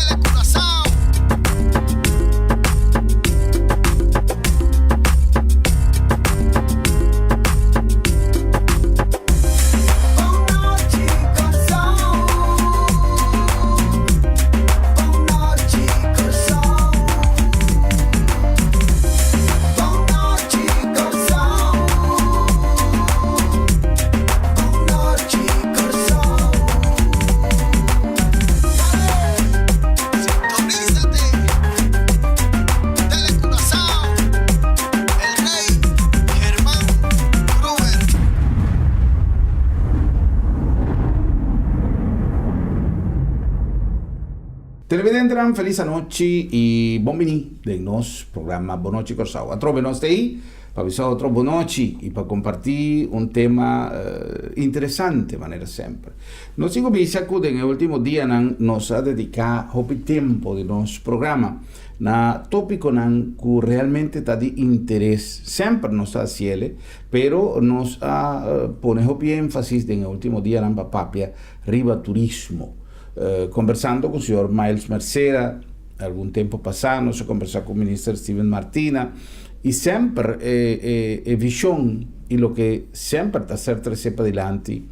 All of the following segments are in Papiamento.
Telecuraçao. Sintonízate. Telecuraçao. El Rey Germán Gruber. Televidentenan felis anochi y bon bini den nos programa Bonochi Corsou. Atrobe nos ta ey pa bisa otro bonochi y pa comparti un tema interesante manera semper. Nos tin cu bisa cu den e ultimo dianan nos a dedica hopi tempo di nos programa na topiconan cu realmente ta di interes. Semper nos ta haciele, pero nos a pone hopi enfasis den e ultimo dianan pa papia riba turismo. Conversando cu señor Miles Mercera algun tempo pasa, nos a conversa cu Minister Steven Martina y semper e vision y loke semper ta ser trece padilanti,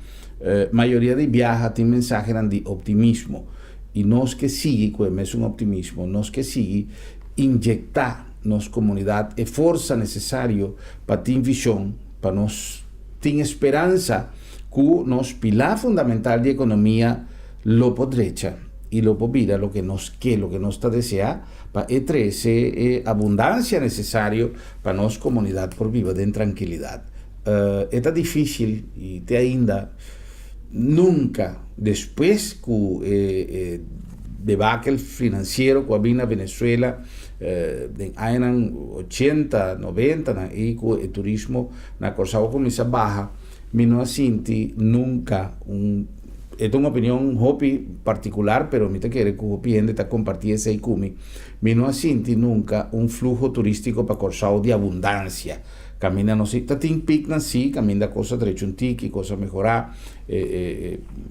mayoria di biaha tin mensahenan di optimismo y nos ke sigui cu e mesun optimismo, nos ke sigui inyecta nos comunidad e forsa necesario pa tin vision, pa nos tin speransa cu nos pilar fundamental di economia lo por drecha y lo por bira loke nos ke, loke nos ta desea pa e trece e abundancia necesario pa nos comunidad por biba den trankilidad. E ta dificil y te ainda nunca despues cu e debakel financiero cu a bin na Venezuela den añanan ochenta, noventanan y cu e turismo na Corsou a cuminsa baha, mi no a sinti nunca un, e ta un opinion hopi particular pero mi ta kere cu hopi hende ta comparti esey cu mi, mi no a sinti nunca un fluho turistico pa Corsou di abundancia. Caminda nos ta tin pieknan si, caminda cos a drecha un tiki, cos a mehora,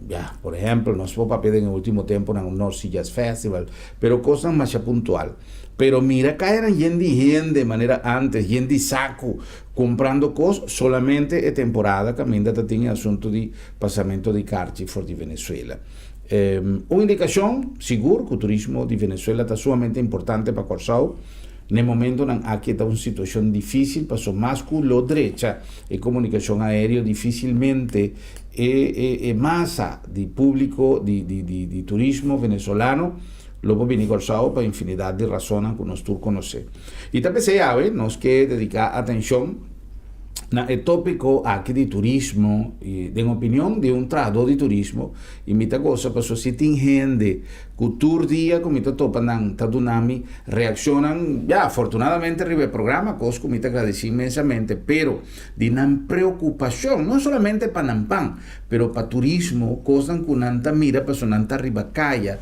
ya, por ehempel nos por papia den e ultimo temponan un North Sea Jazz Festival, pero cosnan masha puntual. Pero mira cayanan yen di hende manera antes, yen di sacu, comprando cos, solamente e temporada caminda ta tin e asunto di pasamento di carchi for di Venezuela. Un indicacion sigur cu turismo di Venezuela ta sumamente importante pa Corsou. N'e momentonan aki e ta un situacion dificil paso mas cu lo drecha e comunicacion aereo dificilmente e e e masa di publico di di di di turismo venezolano lo por bini Corsou pa infinidad di rasonnan cu nos tur conoce. Y ta p'esey awe nos ke dedica atencion na e tópiko aki di turismo i den opinion di un trahadó di turismo i mi ta gosa pasobra si tin hende ku tur dia ku mi ta topa nan ta duna mi reakshonnan, ya, afortunadamente riba e programa, kos ku mi ta gradesí inmensamente, pero di nan preokupashon, no solamente pa nan pan, pero pa turismo, kosnan ku nan ta mira pasobra nan ta riba kaya,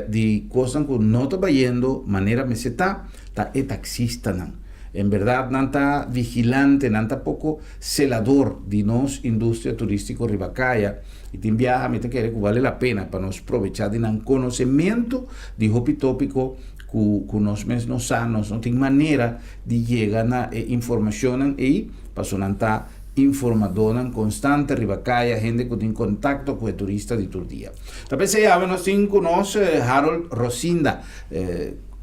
di kosnan ku no ta bayendo manera mester ta, ta e taksistanan. En berdad nan ta vigilante, nan ta poco celador di nos industria turistico riba caya y tin biaha mi ta kere cu bale la pena pa nos probecha di nan conocemento di hopi topico cu cu nos mes no sa, nos no tin manera di yega na e informacionnan ey paso nan ta informadornan constante riba caya, hende cu tin contacto cu e turista di tur dia. Ta p'esey awe nos tin cu nos Harold Rosinda.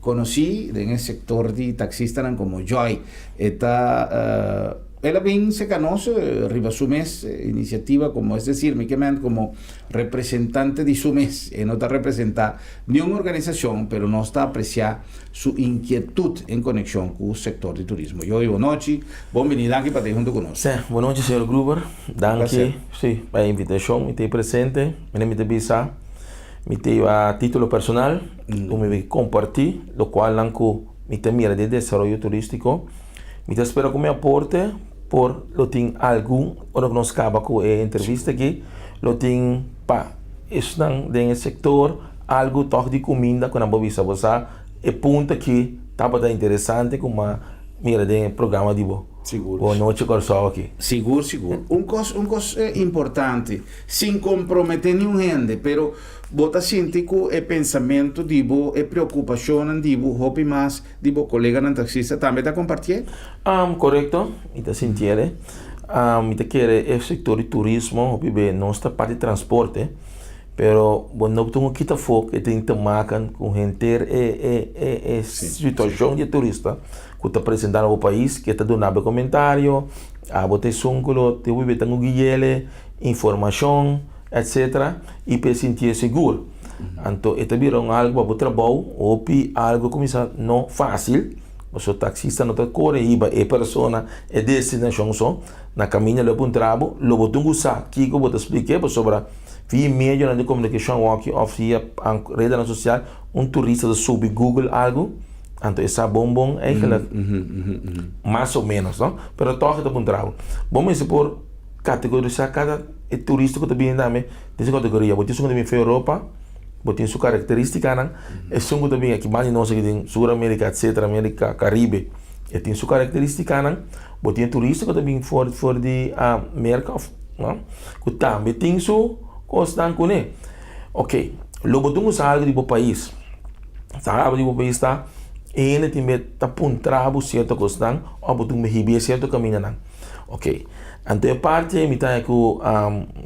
Conoci den e sector di taxistanan como Joy. E ta el a bin seca nos riba su mes iniciativa como es decir mi ke men como representante di su mes. E no ta representa niun organisacion pero nos ta aprecia su inquietud en conexion cu sector di turismo. Joy bonochi, bon bini danki pa ta hunto cu nos. Sí, bonochi señor Gruber. Danki sí pa e invitacion. Mi ta e presente. Mi ta bisa. Mi ta iba a título personal ku mi bin kompartí lokualnan ku mi ta mira den desaroyo turístiko. Mi ta spera ku mi aporte por lo tin algun ora ku nos kaba ku e entrevista aki lo tin pa esnan den e sektor algu tòg di kuminda ku nan por bisa bo sa e punto aki tabata interesante ku mi a mira den e programa di bo. Sigur. Bon nochi Kòrsou aki. Sigur, sigur. Un kos, un kos importante, sin komprometé niun hende, pero bo ta sinti ku e pensamentu di bo, e preokupashonnan di bo hopi mas di bo koleganan taksista tambe ta kompartié? Korekto, mi ta sintié. Mi ta kere e sektor di turismo hopi be nos ta parti transporte, pero bo no por kita afó ku e tin te maken ku henter e e e e situashon di e turista ku ta presentá na bo pais, ke ta duna bo e komentario, abo ta esun ku lo te wibi ta guiele, informashon, etsetera, i pa e sintié sigur. Anto e ta bira un algu pa bo trabou, hopi algu kuminsá no fásil. Pasobra taxista no ta kore hiba e persona e destinashon so. Na kaminda lo e puntra bo, lo bo tin ku sa kiko bo ta splik'é pasobra via medionan di komunikashon awoki òf via redenan sosial un turista ta subi google algu anto e sa bon bon eigenlijk mas o menos no pero tòg e ta puntra bo. Bo mester por kategorisá kada e turista ku ta bini tambe den su kategoria. Bo tin esun ku ta bini for Europa. Bo tin su karakteristikanan. Esun ku ta bin aki mas di nos aki den Sur Amerika etsetera, Amerika, Karibe, e tin su karakteristikanan. Bo tin e turista ku ta bin for for di Merka òf no, ku tambe tin su kosnan kuné. Oke, lo bo tin ku sa algu di bo pais. Sa algu di bo pais ta e hende tin be ta puntra bo sierto kosnan òf bo tin ku hib'é sierto kamindanan. Oke, anto e parti ei mi ta haña ku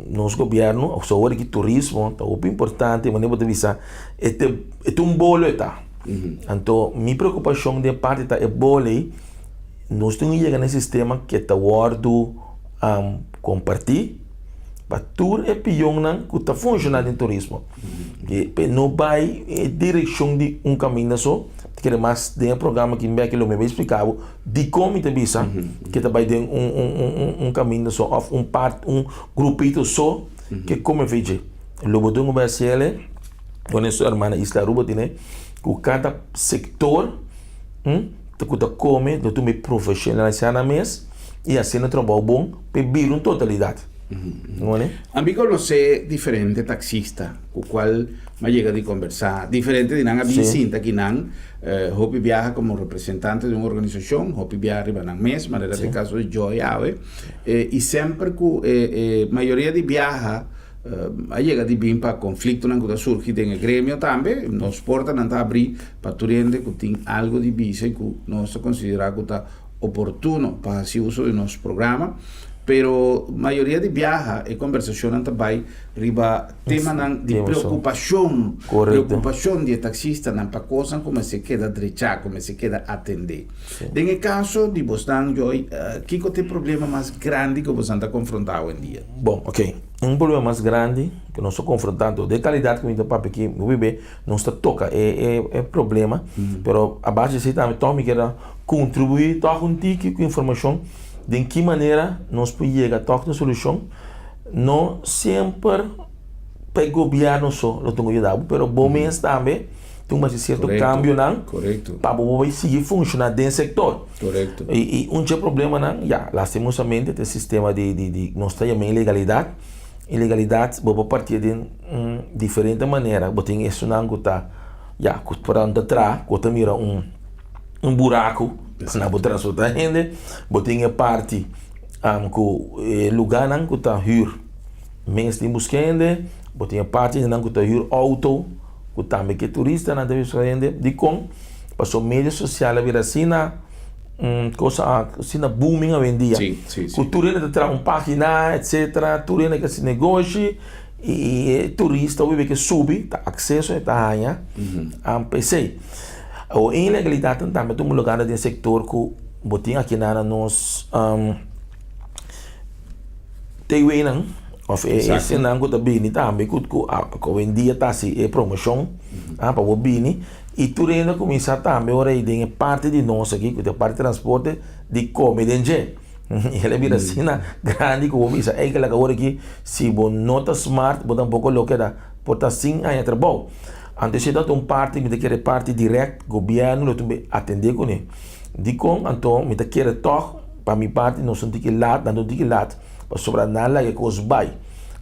nos gobièrnu, òf awor aki turismo ta hopi importante, manera bo ta bisa e ta e ta un bolo e ta. Anto mi preokupashon den e parti ta e bolo ei nos tin ku yega na e sistema ke ta wòrdu kompartí pa tur e pionnan ku ta funshoná den turismo. Pa e no bai e direkshon di un kaminda so, ta kere mas den e programa aki mi lo mi bai splika bo. Dikon mi ta bisa ke ta bai den un un un un un kaminda so òf un part un grupito so ke kome fechi? Lo bo tin ku bai hasi el ku nuestro hermana Isla Aruba tene ku kada sektor ta ku ta kome lo tin bai profeshonalisá nan mes i hasiendo trabou bon pa e bira un totalidat. Ngone? Ami konosé diferente taksista ku kual mi a yega di kombersá. Diferente di nan a bin sinta akinan hopi biaha komo representante di un organisashon, hopi biaha riba nan mes, manera ta e kaso di Joy awe. I semper ku e mayoria di biaha a yega di bin pa konfliktonan ku ta surgi den e gremio tambe, nos portanan ta abrí pa tur hende ku tin algu di bisa i ku nos ta konsiderá ku ta oportuno pa hasi uso di nos programa, pero mayoria di biaha e kombersashonnan ta bai riba temanan di preokupashon, preokupashon di e taksistanan pa kosnan ku mester keda drechá, ku mester keda atendé. Den e kaso di bosnan, Joy, kiko ta e problema mas grandi ku bosnan ta konfrontá awendia? Bon, oke. Un problema mas grandi ku nos ta konfrontá, anto den kalidat ku mi ta papia aki, mi bibe, nos ta toka e e problema, pero a base di esei tambe tòg mi keda Kontribuí tòg un tiki ku informashon den ki manera nos por yega tòg na solushon. No semper pa e gobièrnu so lo tin ku yuda bo, pero bo mes tambe tin ku hasi sierto kambionan pa bo por sigui funshoná den sektor. I un dje problemanan, ya, lastimosamente ta e sistema di di nos ta yama ilegalidat. Ilegalidat bo por partié den diferente manera. Bo tin esunnan ku ta, ya, ku por ta traha, ku ta mira un. un buraku na bo transportá hende, bo tin e parti ku e lugánan ku ta hür mes tin buska hende, bo tin e parti nan ku ta hür outo ku tambe ke turistanan ta buska hende. Dikon? Pasobra medio sosial a bira asina un kosa asina booming awendia ku tur hende ta traha un página etsetera, tur hende ke hasi negoshi i e turista hopi bes ke subi ta akseso e ta haña p'esei. Awor e ilegalidatnan tambe ta un lugá den sektor ku bo tin aki na nos TWnan òf e esnan ku ta bini tambe ku awendia ta hasi e promoshon pa bo bini i tur hende a kuminsá tambe ora ei den e parti di nos aki ku ta e parti transporte di kome den dje i el a bira asina grandi ku bo bisa eigentlik awor aki si bo no ta smart bo tampoko lo keda por ta sin haña trabou. Anto esei ta un parti mi ta kere parti direct gobierno lo tin be atende kuné. Dikon anto mi ta kere tòg pa mi parti nos un tiki lat nan ta un tiki lat pasobra nan laga e kos bai.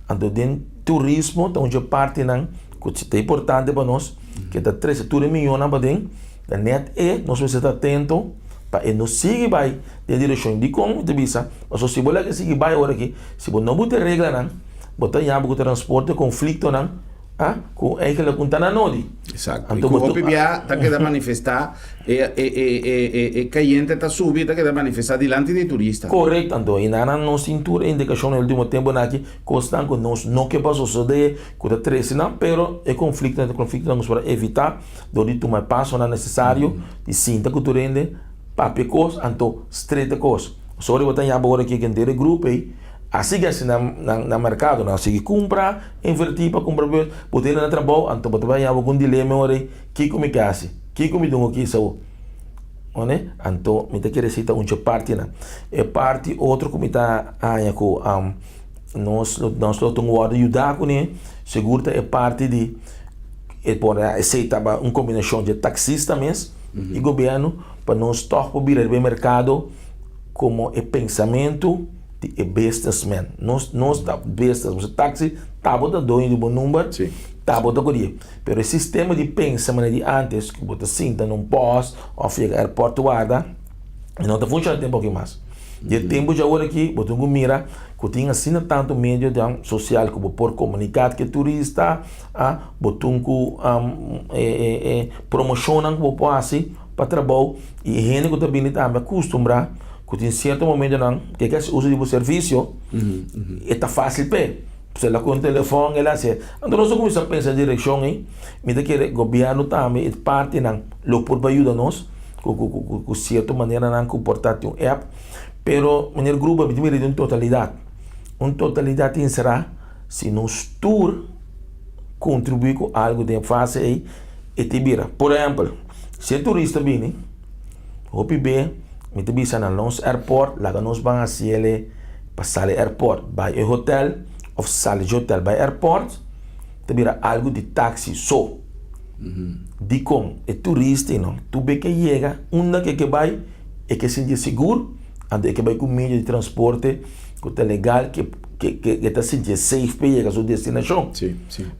Anto den turismo ta un dje partinan ku ta importante pa nos ke ta trese tur e miyonan paden ta nèt e nos mester ta atento. Pa e no sigui bai den direkshon. Dikon mi ta bisa? Pasobra si bo laga e sigui bai ora aki, si bo no buta e reglanan, bo ta yama ku transporte konfliktonan a ku eigenlijk un ta na nodi. Exacto. I ku hopi bia ta keda manifestá e e e e e e kayente ta subi ta keda manifestá dilanti di turista. Korekto. Anto i nan nos tin tur e indikashon e ultimo temponan aki kosnan ku nos no ke pa sosodé ku ta trese nan pero e konfliktonan ta konfliktonan ku nos por a evitá dor di tuma e pasonan nesesario di sinta ku tur hende papia kos anto streta kos. Pasobra bo ta yama ora ki henter e grupo ei a sigui hasi nan nan merkado, nan a sigui kumpra, invertí pa kumpra bus, bo ta yenda na trabou anto bo ta bai yama ku un dilema ora ei, kiko mi ke hasi? Kiko mi dungu kisa awo? One? Anto mi ta kere si ta un dje partinan. E parti otro ku mi ta haña ku nos nos lo tin wòrdu yuda kuné sigur ta e parti di e por esei tabata un kombinashon dje taksista mes i gobièrnu pa nos tòg por bira riba e merkado komo e pensamentu di e businessman. Nos nos ta business, bo taxi ta bo ta doño di bo number, ta bo ta kodi. Pero e sistema di pensa manera di antes ku bo ta sinta na un pòst òf yega airport warda e no ta funshoná tempu aki mas. Di e tempu dje awor aki bo tin ku mira ku tin asina tantu medio sosial ku bo por komuniká ku e turista, a bo tin ku e promoshonnan ku bo por hasi pa trabou i e hende ku ta bini tambe a kustumbrá ku tin sierto momentonan ku e ke hasi uso di bo servisio e ta fásil p'e. Pues el a ku un telefòn el a hasi. Anto nos a kuminsá pensa direkshon ei. Mi ta kere gobièrnu tambe e partinan lo por bai yuda nos ku ku ku sierto maneranan ku por ta tin un app. Pero meneer Gruber mi ta mira di un totalidat. Un totalidat ta enserá si nos tur kontribuí ku algu den e fase ei e ta bira. Por ehèmpel. Si e turista bini, hopi be mi ta bisa na nos airport laga nos ban hasiel pa sali airport bai e hotel of sali dje hotel bai airport ta bira algu di taxi so. Dikon? E turista no tur be ke yega unda ke ke bai e ke sinti sigur anto e ke bai ku medio di transporte ku ta legal ke ke ta sinti safe pa e yega su destinashon.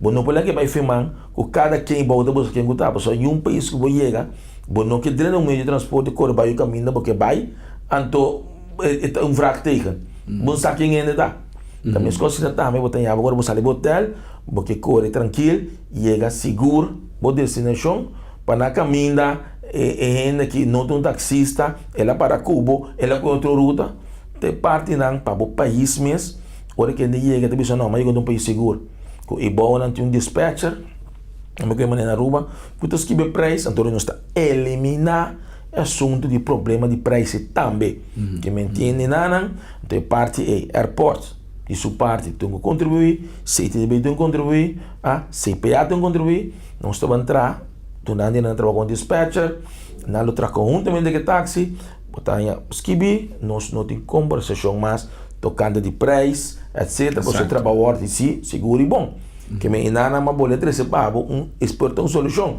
Bo no por laga e bai firman. Ku kada ken bou ta buska ken ku ta. Pasobra yu un pais ku bo yega, bo no ke drenta un medio di transporte kore bai yu kaminda bo ke bai, anto e ta un vraagteken. Bo no sa ken hende ta. Ta meskos asina tambe bo ta yama ora bo sali bo hotel, bo ke kore trankil, yega sigur bo destinashon, pa na kaminda e hende ki no ta un taksista, el a para ku bo, el a kohe otro ruta. Ta e partinan pa bo pais mes, ora ku hende yega ta bisa no, mi a yega na un pais sigur. Ku e bounan tin un dispatcher, mi ku e manera na Aruba, ku ta skibi e prijs, anto nos ta eliminá e asuntu di problema di prijs tambe. Ke mi entiende nanan, anto e parti ei, airport di su parti tin ku kontribuí, CTB tin ku kontribuí, a CPA tin ku kontribuí, nos ta ban traha, dunando nan trabaho ku un dispatcher, nan lo traha konhuntamente ku e taxi, Bo ta haña skibí, nos no tin kombersashon mas tokante di preis, etsetera, pasobra e trabou wòrdu hesí sigur i bon. Ke men i nan a bolbe trese pa bo un eksperto, un solushon.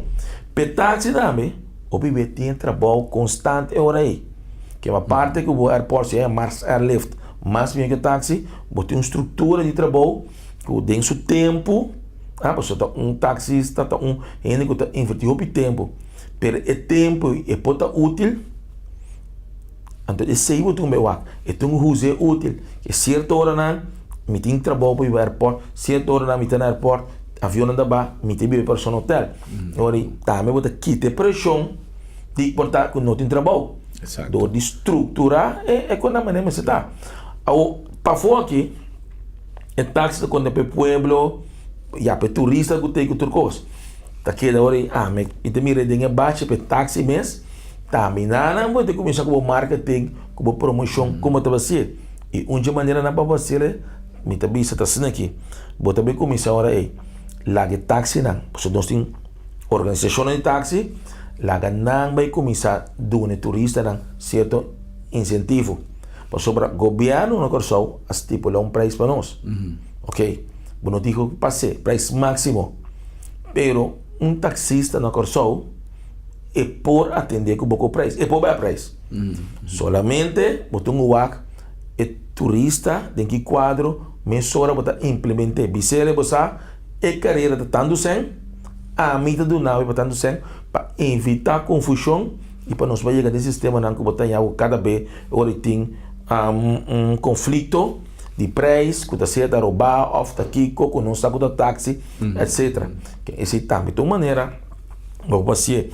P'e taksi tambe, hopi be tin e trabou konstante e ora ei. Ke aparte ku bo airport si e mas airlift, mas mihó ke taksi, bo tin un struktura di trabou ku den su tempu, pasobra ta un taksista ta un hende ku ta invertí hopi tempu. Pero e tempu e por ta útil, anto esei bo tin ku bai wak. E tin ku usa e útil. E sierto oranan mi tin trabou pa biba airport, sierto oranan mi ta na airport, avionnan ta ba, mi ta biba e persona hotel. Ora tambe bo ta kita e preshon di por ta ku no tin trabou. Dor di strukturá e ku nan manera mester ta. Awor pafó aki e taxi ta konta pa e pueblo, ya pa e turista ku ta ei ku tur kos. Ta keda ora i ami i ta mira den e bachi pa e taxi mes tambe nan bo ta kuminsá ku bo marketing ku bo promoshon komo ta basié i un dje maneranan pa bo hasiel mi ta bisa ta asina aki bo ta bai kuminsá ora ei laga e taxinan pasobra nos tin organisashonnan di taxi laga nan bai kuminsá duna e turistanan sierto insentivo pasobra gobièrnu na Kòrsou a stipulá un preis pa nos ok bo no tin ku pas'é preis máksimo. Pero un taxista na Kòrsou e por atendé ku boko preis, e por bai preis. Solamente bo tin ku wak e turista den ki kuadro mesora bo ta implement'é. Bis'el bo sa e karera ta tantu sèn, ami ta duna bo pa tantu sèn pa evitá konfushon. I pa nos bai yega den sistemanan ku bo ta haña ku kada be ora tin un konflikto di preis ku ta sea ta robá òf ta kiko ku no sa ku ta taksi etsetera. Esei tambe ta un manera bo por hasié.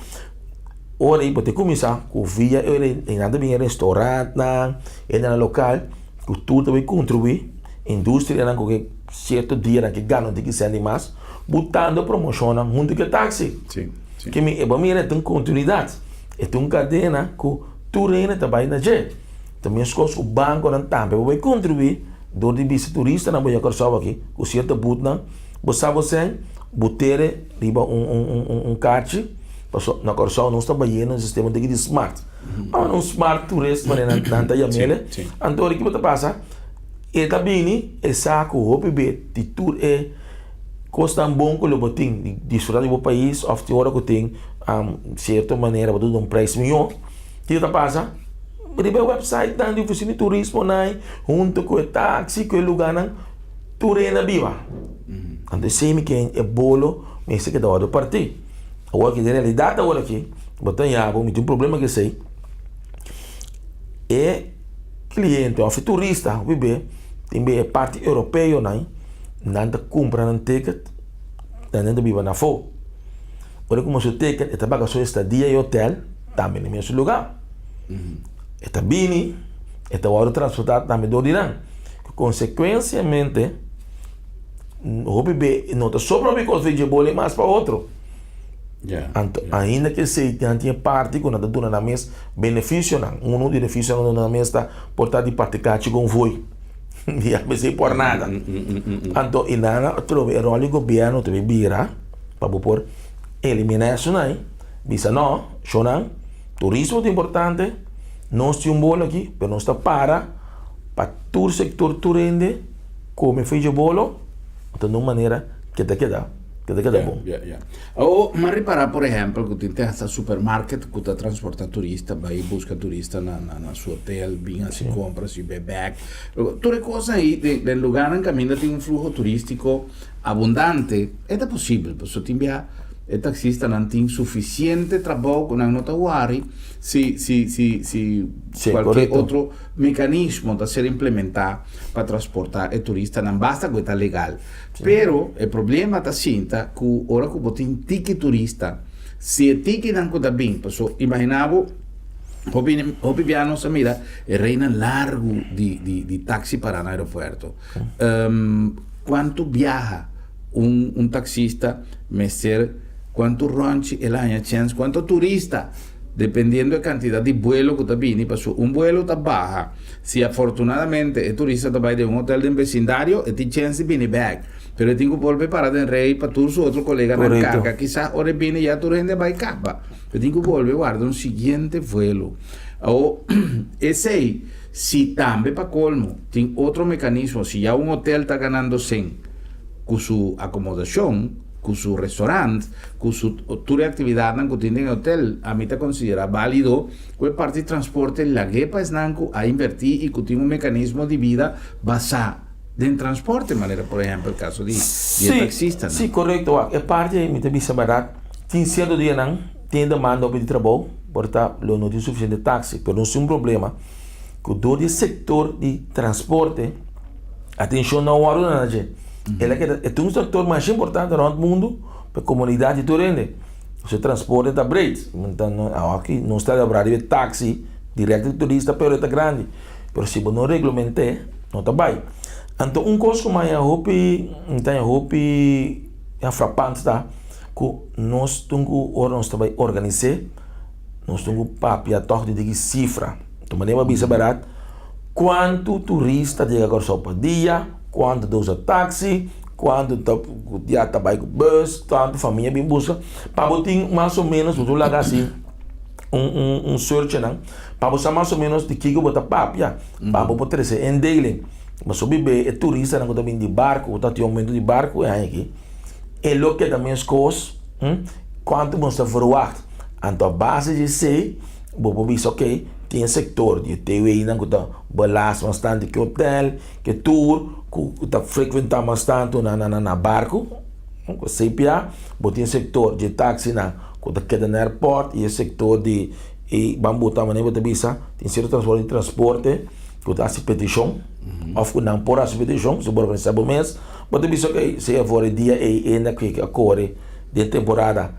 Ora ei bo ta kuminsá ku via e nan ta bin e restorantnan, e nan lokal ku tur ta bai kontribuí, industrianan ku ke sierto dianan ke gana un tiki sèn di mas, butando promoshonnan huntu ku e taksi. Ke mi e bo mira e ta un kontinuidat, e ta un kadena ku tur hende ta bai na dje. Ta meskos ku bankonan tambe bo bai kontribuí dor di bisa turistanan bo ya Kòrsou aki ku sierto butnan bo sa bo sèn bo tere riba un karchi pasobra na Kòrsou nos ta bayendo un sistema di smart. Un smart tourist manera nan ta yam'el. Anto ora kibo ta pasa e ta bini e sa ku hopi be di tur e kosnan bon ku lo bo tin di disfruta di bo pais òf tin ora ku tin sierto manera bo ta duna un preis mihó. Kiko ta pasa? Riba e websitenan di ofisina di turismo nan huntu ku e taksi ku e lugánan tur hende a biba. Anto esei mi ken e bolo mester keda wòrdu partí. Awor aki den realidat awor aki bo ta haña bo mi tin un problema ku esei. E kliente òf e turista hopi be tin be e parti europeonan nan ta kumpra nan ticket nan ta biba na afó. Ora ku su ticket e ta paga su estadia i hotel tambe na mesun lugá. E ta bini e ta wòrdu transportá tambe dor di nan. Konsekuensiamente hopi be no ta sobra hopi kos dje boli mas pa otro. Anto ainda ku esei nan tin e parti ku nan ta duna nan mes benefisionan. Unu di benefisionan ku nan ta duna nan mes ta por ta di parti kachi konvoi. Di a bes ei por nada. Anto i nan a trobe e ròl di gobièrnu ta bira pa bo por eliminá esunai. Bisa no, shownan, turismo ta importante, nos tin un bolo aki, pero nos ta para pa tur sektor, tur hende kome fecha bolo, anto na un manera ke ta keda, ke ta keda bon. Ya, ya. Awor, mi a ripará, por ehèmpel, ku tin te hasta supermarket ku ta transportá turista, bai buska turista na na su hotel, bin hasi kompras i bai bèk. Tur e kosnan ei den lugánan kaminda tin un fluho turístiko abundante, e ta posibel, pasobra tin bia e taksistanan tin sufisiente trabou ku nan no ta wari si si si si kualke otro mekanismo ta ser implementá pa transportá e turistanan, basta ku e ta legal. Pero e problema ta sinta ku ora ku bo tin tiki turista, si e tikinan ku ta bin, paso imaginá bo hopi hopi bia nos a mira e reinan largu di di di taksi pará na aeropuerto. Kuantu biaha un un taksista mester kuantu ròntchi el a haña chèns, kuantu turista, dependiendo e kantidat di buelo ku ta bini, pasobra un buelo ta baha, si afortunadamente e turista ta bai den un hotel den besindario e tin chèns di bini bèk, pero e tin ku bolbe para den rei pa tur su otro koleganan karga, kisas ora e bini ya tur hende a bai kaba, e tin ku bolbe warda un siguiente vuelo. Awor esei si tambe pa kolmo tin otro mekanismo, si ya un hotel ta ganando sèn ku su akomodashon, ku su restaurant, ku su tur e aktividatnan ku tin den e hotel, ami ta konsiderá bálido ku e parti transporte lag'é pa esnan ku a invertí i ku tin un mekanismo di bida basá den transporte, manera por ehèmpel kaso di e taksistanan. Sí, korekto. Wak, e parti ei mi ta bisa bèrdat, tin sierto dianan tin demanda hopi di trabou, por ta lo no tin sufisiente taksi, pero nos tin un problema ku dor di e sektor di transporte, Atencion no a wòrdu na dje. El a keda, e ta un sector masha importante rònt mundu pa e komunidat di tur hende. Su transporte ta breed. Aki nos ta labrá riba e taxi direkto di turista pero e ta grandi. Pero si bo no reglament'é no ta bai. Anto un kos ku mi haña hopi, mi ta haña hopi frapante ta ku nos tin ku ora nos ta bai organis'é nos tin ku papia tòg di diki sifra. Anto manera bo a bisa bèrdat. Kuantu turista ta yega Kòrsou pa dia, kuantu ta usa taksi, kuantu ta ya ta bai ku bus, kuantu famia bin buska, pa bo tin mas o ménos bo tur laga hasi un un un searchnan pa bo sa mas o ménos di kiko bo ta papia, pa bo por trese indeling. Pasobra bibe e turistanan ku ta bin di barku, ku ta tin oumento di barku e aña aki, e lo keda meskos kuantu bo ta verwagt. Anto a base di esei. Bo por bisa ok, tin e sektor di e TWI-nan ku ta belas mas tantu ke hotel, ke tur, ku ta frekuentá mas tantu na na barku, ku CPA. Bo tin e sektor di e taksinan ku ta keda na airport i e sektor di. I ban bota manera bo ta bisa, tin sierto transporte di transporte ku ta hasi petishon òf ku nan por hasi petishon, si bo organisá bo mes, bo ta bisa okey, sea for e dia ei enda ku a kore den temporada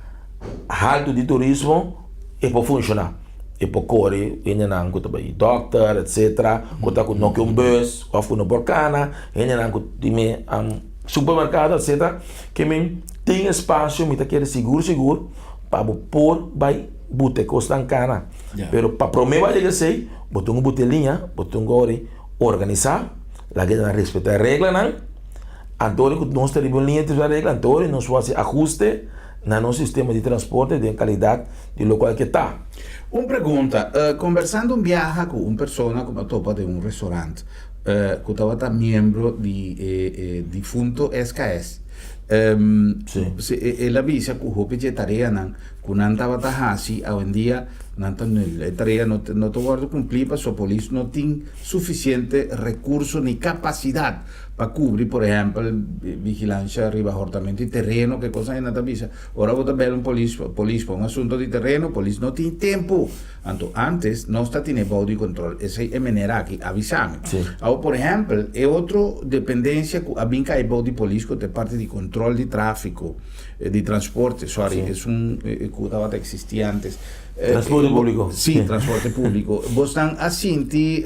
haltu di turismo e por funshoná, e por kore hendenan ku ta bai dòkter etsetera, ku ta ku no ke un bus òf ku no por kana, hendenan ku tin me supermerkado etsetera, ke men tin espasio mi ta kere sigur sigur pa bo por bai. Buta e kosnan kana. Pero pa promé bo a yega esei, bo tin ku buta e liña, bo tin ku ori organisá, laga e nan respetá e reglanan. Anto ora ku nos ta riba un liña di regla, anto ora nos por hasi ahuste na nos sistema di transporte den kalidat di lokual ke ta. Un pregunta, Kombersando un biaha ku un persona ku mi a topa den un restaurant ku tabata miembro di e difunto SKS, el a bisa ku hopi dje tareanan ku nan tabata hasi awendia nan ta nul. E tarea no no ta wòrdu kumplí pasobra polis no tin sufisiente rekurso ni kapasidat pa kubri por ehèmpel vigilansha riba hòrtamentu di tereno ke kos nan ta bisa. Ora bo ta bèl un polis polis pa un asunto di tereno polis no tin tempu. Anto antes nos ta tene bou di kontrol esei e manera aki a bisa mi. Awor por ehèmpel e otro dependensia ku a bin kai bou di polis ku ta e parti di kontrol di tráfiko. Di transporte, sorry, esun ku tabata eksistí antes. Transporte públiko. Sí, transporte públiko. Bosnan a sinti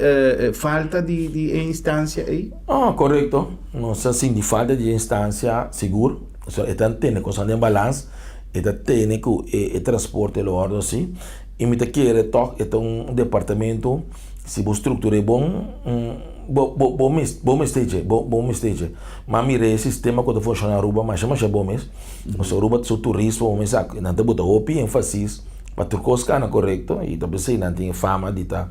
falta di di e instansia ei? Oh, korekto. Nos a sinti falta di e instansia sigur. Pasobra e ta tene kosnan den balans, e ta tene ku e transporte lo wòrdu hasi. I mi ta kere tòg e ta un departamento si bo struktur'é bon, Bo bo bo mes bo mester dje bo bo mester dje ma mira e sistema ku ta funshoná Aruba masha masha bo mes pasobra Aruba su turismo bo mes sa nan ta bota hopi énfasis pa tur kos kana korekto i ta p'esei nan tin e fama di ta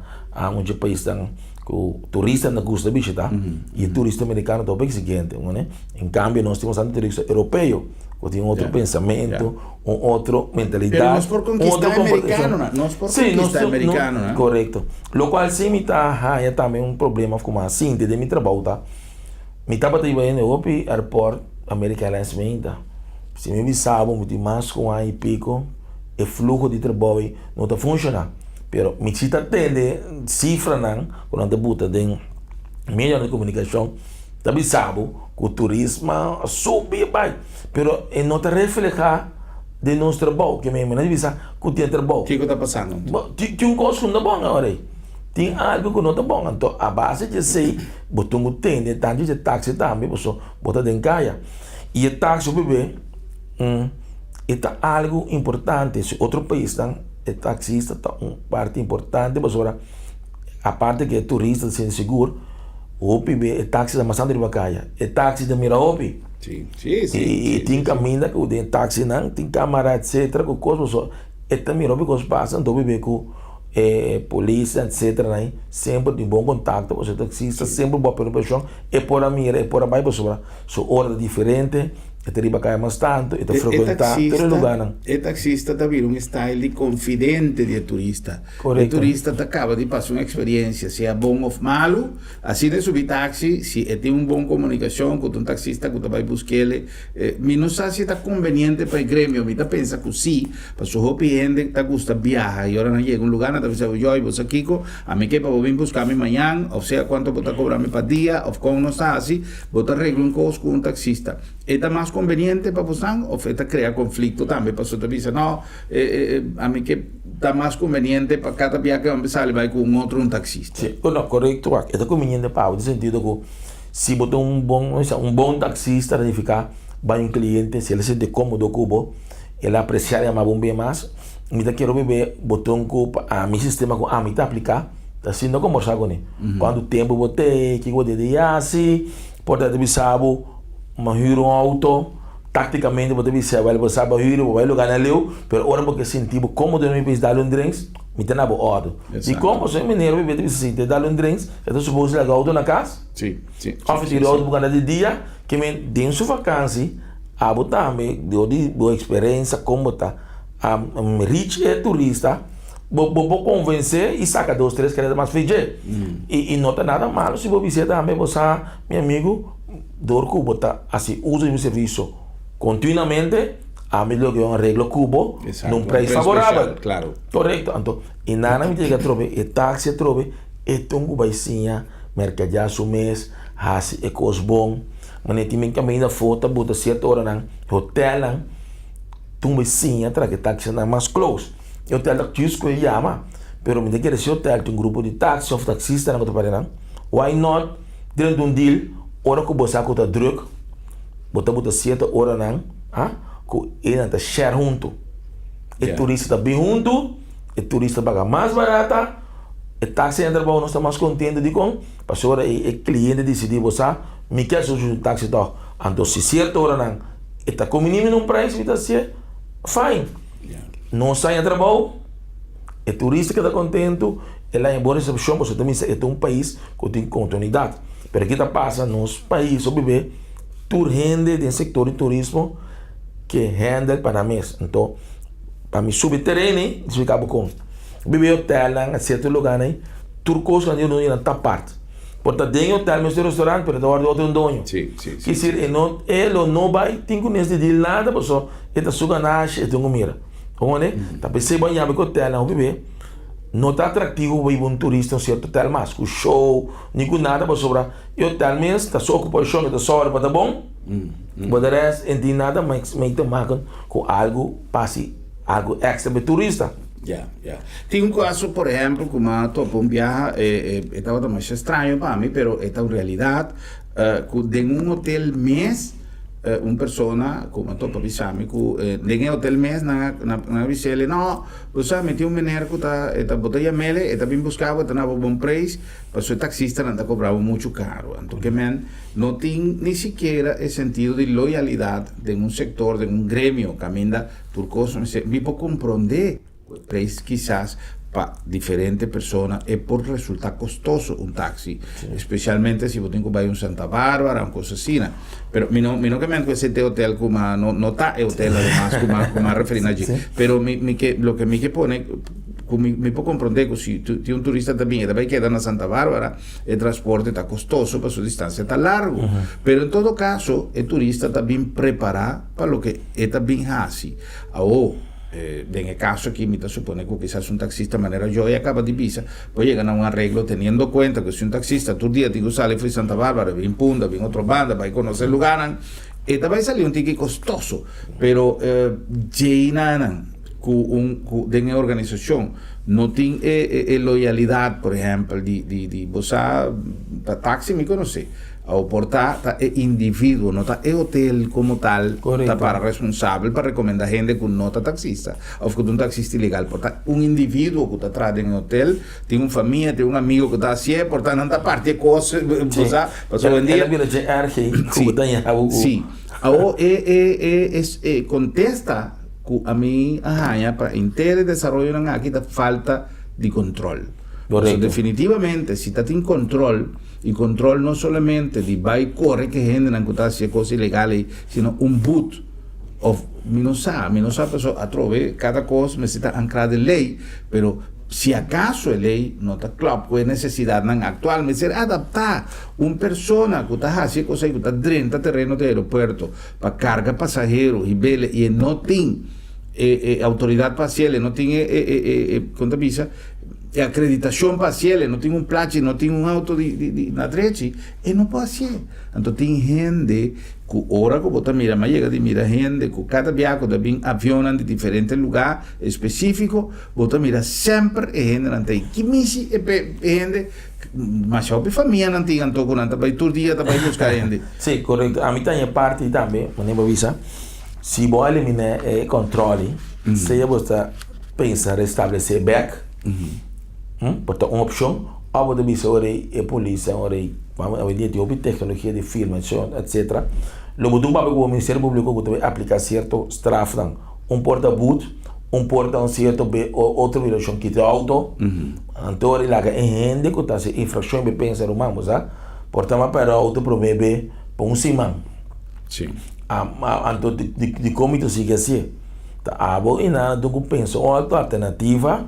un dje paisnan ku turistanan ta gusta bishita i e turista merikano ta hopi eksigente en kambio nos tin bastante turista europeo ku tin otro pensamentu un otro mentalidad. Pero nos por conquista e americanonan. Nos por conquista e americanonan. Correcto. Locual si mi ta haya tambe un problema of como a sinti den mi trabou ta, mi tabata iba hende hopi airport America Airlines meinta. Si mi bisa bo mi tin mas cu un aña y pico e fluho di trabou ei no ta funciona. Pero mi si ta tende cifranan cu nan ta buta den medionan di comunicacion ta bisa bo cu turismo a subi bai. Pero e no ta reflehá den nos trabou. Ke men a bisa ku tin e trabou. Kiko ta pasando anto? Bo, tin tin un kos ku no ta bon awor ei. Tin algu ku no ta bon. Anto a base di esei bo tin ku tende tantu di e taksi tambe paso bo ta den kaya. I e taksi hopi be e ta algu importante. Si otro paisnan e taksista ta un parti importante pasobra aparte ku e turista ta sinti sigur hopi be e taksi ta mas tantu riba kaya. E taksi ta mira hopi. Sí, sí, sí. I sí, tin sí. kaminda ku den taksinan tin kamara etsetera ku kos pasobra e ta mira hopi kos pasa anto hopi be ku e polis etsetera nan semper tin bon kontakto pasobra e taksista semper bo a pone preshon e por a mira e por a bai pasobra su ora ta diferente e ta riba kaya mas tantu e ta E, e frekuentá tur e taxista, lugarnan. e taxista ta bira un style di confidente di e turista. E Korekto. turista ta kaba di pasa un eksperensia, sea bon òf malu, Asina e subi taxi, si e tin un bon comunicacion cu ta un taxista cu ta bay busquele, mi no sa si e ta conveniente pa e gremio, mi ta pensa cu si, pasobra hopi hende ta gusta biaha y ora nan yega un lugar nan ta bisa bo, yoy bo sa kico, ami ke pa bo bin busca mi mañan, of sea cuanto bo ta cobra mi pa dia, of con nos ta haci, bo ta regla un cos cu un taxista. E ta mas conveniente pa bosan of e ta crea conflicto tambe pasobra ta bisa no, ami ke. Ta mas conveniente pa cada bia ke homber sali bai ku un otro un taxista. Sí, no, korekto wak. E ta conveniente pa bo den sentido ku si bo ta un bon, un bon taxista ta nifiká bai un kliente si el a sinti kómodo ku bo, el a apresiá yama bo un bia mas. Mi ta kere bebe bo tin ku pa ami sistema ku ami ta apliká ta sinta kombersá kuné. Kuantu tempu bo tei, kiko bo debe hasi, por ta bisa bo ma hür un outo. Tácticamente bo ta bisa wèl bo sa bo hür bo bai lugá na leu, pero ora bo ke sinti bo kómodo na mi pais dal un drinks, mi ta na bo òrdu. Dikon? Pasobra e meneer bo ta bisa si te dal un drinks e ta supos laga outo na kas òf e tira outo por gana di dia, ke men den su vakansi abo tambe dor di bo eksperensia kon bo ta reach e turista bo bo por konvensé i saka dos tres kreta mas fei dje. I no ta nada malo si bo bis'é tambe bo sa mi amigu. Dor ku bo ta hasi uso di mi servisio kontinuamente, Ami lo ke un areglo ku bo na un prijs favorabel. Korekto. Anto e nana mi ta yega atrobe, e taxi atrobe, e tin ku bai siña merkadiá su mes, hasi e kos bon. Manera tin men kaminda afó ta buta sierto oranan, hotelnan tin bai siña traha e taxinan mas close. E hotel ta jus ku e yama, pero mi ta kere si hotel tin un grupo di taxi òf taxistanan ku ta para nan, why not drenta un deal ora ku bo sa ku ta drùk, bo ta buta sierto oranan. Ha? Ku e nan ta share huntu. E turista ta bin huntu, e turista paga mas barata, e taxi nan trabou nos ta mas kontento dikon? Pasobra e e kliente disidí bo sa mi kier subi un taxi tòg. Anto si sierto oranan e ta kombiní mi na un prijs mi ta hasié fine. Nos haña trabou, e turista keda kontentu, el haña bon resepshon pasobra ta misa e ta un pais ku tin kontinuidat. Pero ki ta pasa nos pais hopi be. Tur hende den sector di turismo ke handle pa nan mes. Anto, pa mi subi tereno ei, mi splika bo kon. Biba e hotelnan, cierto lugarnan ei, tur cos nan di nan ta apart. Por ta den e hotel mes tin restaurant, pero ta wòrdu otro un doño. Ki sir e no, e lo no bai tin ku nes di deal nada pasobra e ta su ganashi, e tin ku mira. Bo comprende? Ta p'esei bo a yama ku hotelnan hopi be no ta atractivo pa biba un turista un cierto hotel mas, ku show ni ku nada pasobra. E hotel mes ta su okupashon, e ta sòru pa ta bon, bo de rest e tin nada mee te maken ku algu pa hasi algu èkstra pa e turista. Ya, ya. Tin un kaso, por ehèmpel, ku mi a topa un biaha, e tabata masha straño pa mi, pero e ta un realidat, ku den un hotel mes un persona ku mi a topa bisa mi ku den e hotel mes nan a nan a bis'el, no, bo sa mi tin un meneer ku ta, e ta bo ta yam'el, e ta bin buska bo, e ta na bo bon preis. Pasobra e taksistanan ta kobra bo muchu karu. Anto ke men no tin ni sikiera e sentido di loyalidat den un sektor, den un gremio kaminda tur kos mester. Mi por komprondé ku e preis kisas pa diferente persona e por resultá kostoso un taksi, espesialmente si bo tin ku bai un Santa Bárbara, un kos asina. Pero mi no mi no ke men ku esei ta e hotel ku ma no no ta e hotel ademas ku ma ku ma referí na dje. Pero mi mi ke loke mi ke pone. Ku mi mi por komprondé ku si tin un turista ta bin e ta bai keda na Santa Bárbara, e transporte ta kostoso pasobra distansia ta largu. Pero en todo kaso e turista ta bin prepará pa loke e ta bin hasi. Awor, den e kaso aki mi ta supone ku kisas un taksista manera Joy a kaba di bisa por yega na un areglo teniendo kuenta ku si un taksista tur dia tin ku sali for di Santa Bárbara bin Punda, bin otro banda bai konosé lugánan, e ta bai sali un tiki kostoso. Pero djeinanan. Ku un ku den e organisashon no tin e e loyalidat por ehèmpel di di di bo sa ta taxi mi konosé o por ta ta e individuo no ta e hotel komo tal ta para responsabel pa rekomendá hende ku no ta taxista òf ku ta un taxista ilegal por ta un individuo ku ta traha den e hotel tin un famia tin un amigo ku ta hasié por ta nan ta parti e kos bo sa pasobra hoy en dia si awor e e e e kontesta. Ku ami a haña pa henter e desaroyonan aki ta falta di kontrol. Pasobra definitivamente si ta tin kontrol, i kontrol no solamente di bai kore ku e hendenan ku ta hasi e kos ilegal ei, sino un but òf mi no sa, mi no sa pasobra atrobe kada kos mester ta ankrá den lei, pero si akaso e lei no ta klòp ku e nesesidatnan aktual mester adaptá. Un persona ku ta hasi e kos ei ku ta drenta tereno di aeropuerto, pa carga pasahero hibele y e no tin e e autoridad pa haciele, no tin e e e e con ta bisa e acreditacion pa haciele, no tin un plachi, no tin un auto di di di na drechi, e no por hacié. Anto tin hende cu ora cu bo ta mira, mi a yega di mira hende cu cada bia cu ta bin avionnan di diferente lugar especifico, bo ta mira semper e hendenan ta ey. Ki misi e pe e hende? Masha hopi famianan tin anto ku nan ta bai tur dia ta bai buska hende. Sí, korekto. Ami ta haña parti tambe, manera bo bisa, si bo a eliminá e kòntròl, sea bo ta pensa restablesé bèk, por ta un opshon, òf bo ta bisa ora ei e polisnan, ora ei, awendia tin hopi teknologia di filmashon, etsetera, lo bo dun papia ku bo Ministerio Públiko ku ta bai apliká sierto strafnan. Un por ta but, un por ta un sierto otro violashon, kita e outo. Anto ora e laga e hende ku ta hasi infrakshon be pensa ruman bo sa por ta mas pèrdè outo promé be pa un siman. Sí. Anto dikon mi ta sigui hasié? Ta abo i nan tin ku pensa un otro alternativa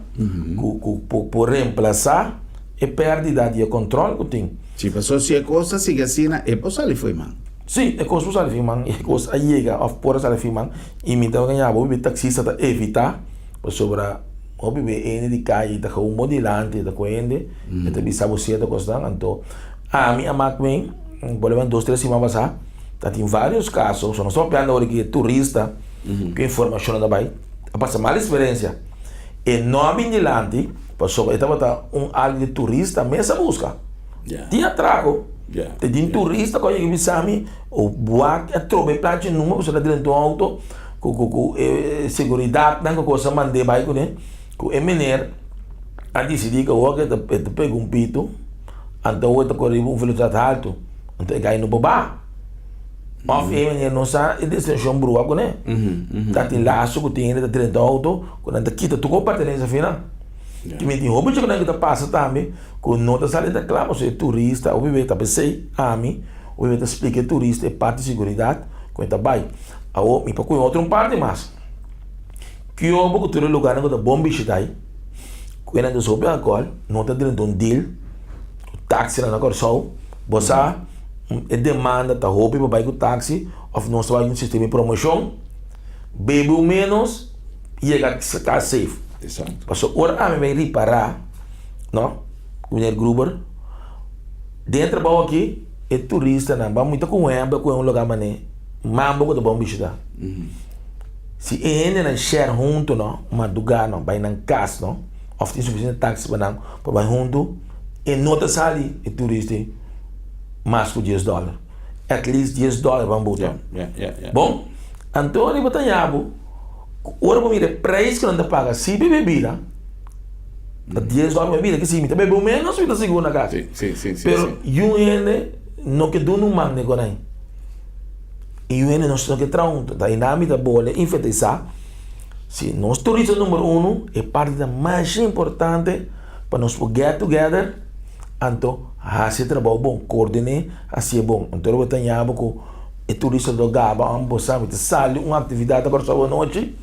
ku ku por remplasá e pèrdida di e kòntròl ku tin. Sí, pasobra si e kos ta sigui asina e por sali fo'i man. Sí, e kos por sali fin man, e kos a yega òf por a sali fin man i mi ta gaña bo hopi taksista ta evitá pasobra hopi be hende di kaya ta gewoon bo dilanti ta ku hende e ta bisa bo sierto kosnan anto ami a mak mi por lo menos dos tres siman pasá ta tin varios kaso so nos ta papiando awor aki e turista ku informashonnan ta bai a pasa mal eksperensia e no a bin dilanti pasobra e tabata un algu di turista mes a buska. Tin atraco. Te tin turista cu a yega bisa mi, o wak a trobe e plachi number pasobra ta drenta un auto cu cu cu e seguridadnan cu cosa mande bay cune, cu e meneer a dicidi cu awor e ta e ta pega un pito, anto awor e ta core riba un velocidad halto, anto e guy no por baha. Of e meneer no sa e destinashon brua cune. Ta tin lazo cu tin hende ta drenta auto cu nan ta kita tur pertenencia afinan. Tin hopi choconan cu ta pasa tambe. Ku no ta sali ta kla pasobra e turista hopi bes ta p'esei ami hopi bes ta splika e turista e parti seguridat ku e ta bai. Awor mi por kohe otro un parti mas. Kiobo ku tur e lugarnan ku ta bon bishita ei ku e nan ta usa hopi alkohòl no ta drenta un deal ku taksinan na Kòrsou. Bo sa e demanda ta hopi pa bai ku taksi òf nos ta bai ku un sistema di promoshon bebe un ménos yega kas safe. Pasobra ora ami bai ripará. No, meneer Gruber, den e trabou aki e turistanan ban mita ku un hèmber ku un lugá manera mambo ku ta bon bishitá. Si e hendenan share huntu no, madrugá no, bai nan kas no, òf tin sufisiente taksi pa nan pa bai huntu, e no ta sali e turista ei mas ku dies dòler. At least dies dòler ban buta. Bon, anto riba ta yabu ku ora bo mira e preis ku nan ta paga si pa e bebida, Ta dies dòler mi bida ki si mi ta bebe un menos mi ta sigur na kas. Sí, sí, sí, sí, Pero sí. yu hende no ke duna un man den konai. I yu hende no no ke traha huntu. Ta einan mi ta bole enfatisa si nos turista number uno e parti ta masha importante pa nos por get together anto hasi e trabou bon, koordiné hasié bon. Anto lo bo ta ña bo ku e turista lo gaba amo bo sa mi ta sali un aktividat ta Kòrsou anochi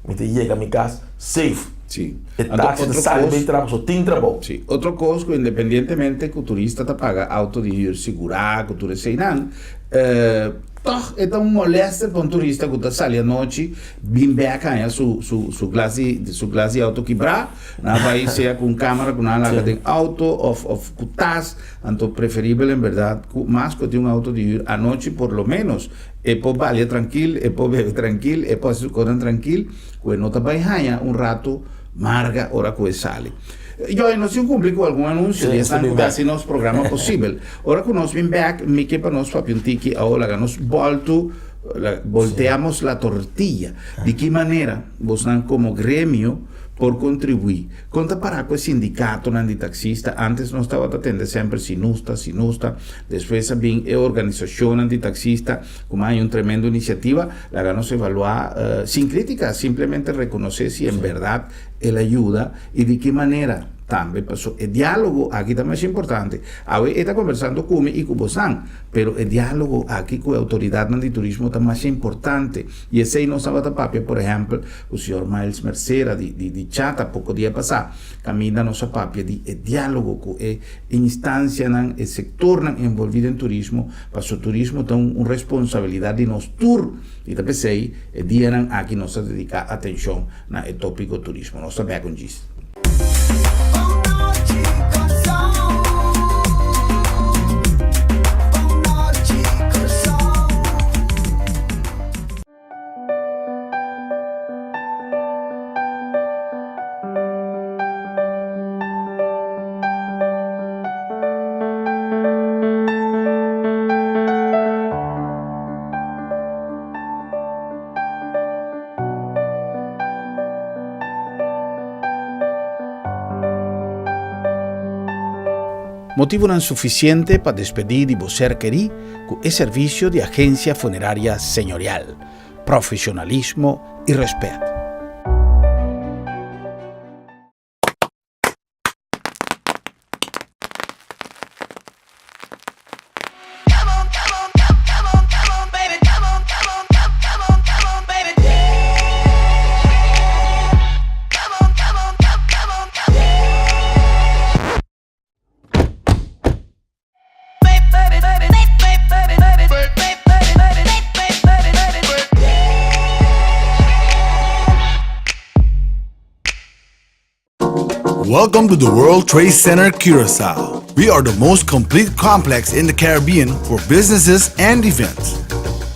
mi ta yega mi kas safe. Sí. E Anto taxi ta otro sali kos, bay traha pasobra tin trabou. sí, otro kos ku independientemente ku turista ta paga auto di hür sigurá ku tur eseinan, eh, tòg e ta un molèster pa un turista ku ta sali anochi bin bèk haña su su su glas di su glas di auto kibrá, nan a bai sea ku un kámara ku nan a laga den auto òf òf ku tas, anto preferibel en bèrdat ku mas ku tin un auto di hür anochi por lo ménos e por balia trankil, e por bebe trankil, e por hasi su kosnan trankil. Ku e no ta bai haña un ratu marga ora ku e sali. Joy, nos tin kumpli ku algun anunsio di esnan ku ta hasi nos programa posibel. Ora ku nos bin bèk, mi ke pa nos papia un tiki awo laga nos bòltu, volteamos la tortilla. Di ki manera bosnan komo gremio por kontribuí? Kon ta pará ku e sindikatonan di taksista? Ántes nos tabata tende semper Sinusta, Sinusta, despues a bin e organisashonnan di taksista. Kuma hay un tremendo iniciativa, laga nos evalua sin critica, simplemente reconoce si en berdad el a yuda y di ki manera tambe, paso e dialogo aki ta mas importante. Awe e ta conversando cu mi y cu bosan, pero e dialogo aki cu e autoridadnan di turismo ta mas importante y esey nos tabata papia por ehempel cu señor Miles Mercera di di Chata poco dia pasa, caminda nos a papia di e dialogo cu e instancianan, e sectornan envolvi den turismo. Paso turismo ta un responsabilidad di nos tur y ta p'esey e dianan aki nos ta dedica atencion na e topico turismo. Nos ta bek un djis. Motivonan sufisiente pa despedí di bo ser kerí ku e servisio di Agencia Funeraria Señorial. Profesionalismo y respet. Welcome to the World Trade Center Curacao. We are the most complete complex in the Caribbean for businesses and events.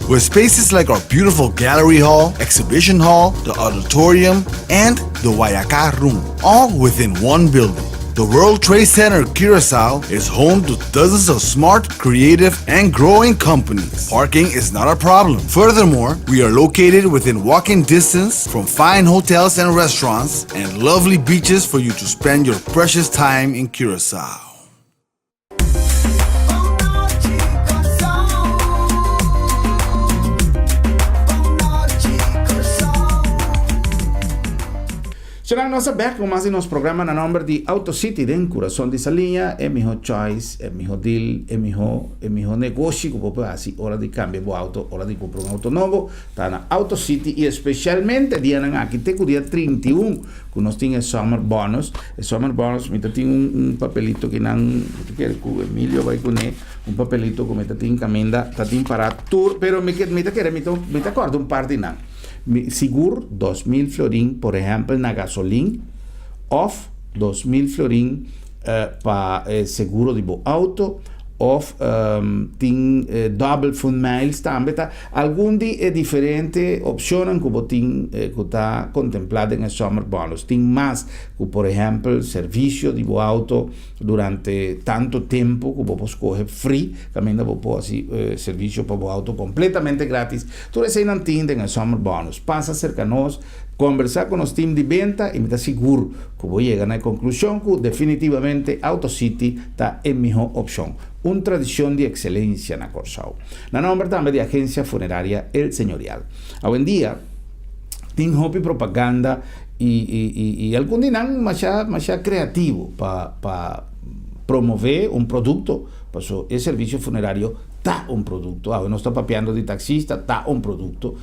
With spaces like our beautiful gallery hall, exhibition hall, the auditorium, and the Wayaka room, all within one building. The World Trade Center Curacao is home to dozens of smart, creative, and growing companies. Parking is not a problem. Furthermore, we are located within walking distance from fine hotels and restaurants and lovely beaches for you to spend your precious time in Curacao. Será nos bek ku mas di nos programa na nomber di Auto City den Kurason di Saliña, e miho choice, e miho deal, e miho e miho negoshi ku bo por hasi ora di kambia bo auto, ora di kumpra un auto nobo, ta na Auto City i espesialmente dianan aki te ku dia 31 ku nos tin e summer bonus. E summer bonus mi ta tin un un papelito kinan mi ta kere ku Emilio bai kuné, un papelito ku mi ta tin kaminda ta tin para tur pero mi ke mi ta kere mi ta mi ta kòrda un par di nan. Mi sigur 2000 florin por ehèmpel na gasolin òf 2000 florin pa e seguro di bo auto òf tin dòbel fun miles tambe ta algun di e diferente opshonnan ku bo tin ku ta kontemplá den e summer bonus. Tin mas ku por ehèmpel servisio di bo auto durante tantu tempu ku bo por skohe free kaminda bo por hasi servisio pa bo auto kompletamente gratis. Tur eseinan tin den e Summer Bonus. Pasa serka nos, kombersá ku nos tim di benta i mi ta sigur ku bo yega na e konklushon ku definitivamente Auto City ta e mihó opshon. Un tradishon di ekselensia na Kòrsou. Na nòmber tambe di Agensia Funeraria El Señorial. Awendia tin hopi propaganda i i algun di nan masha masha kreativo pa pa promové un produkto paso e servisio funerario ta un produkto. Awe nos ta papiando di taksista, ta un produkto.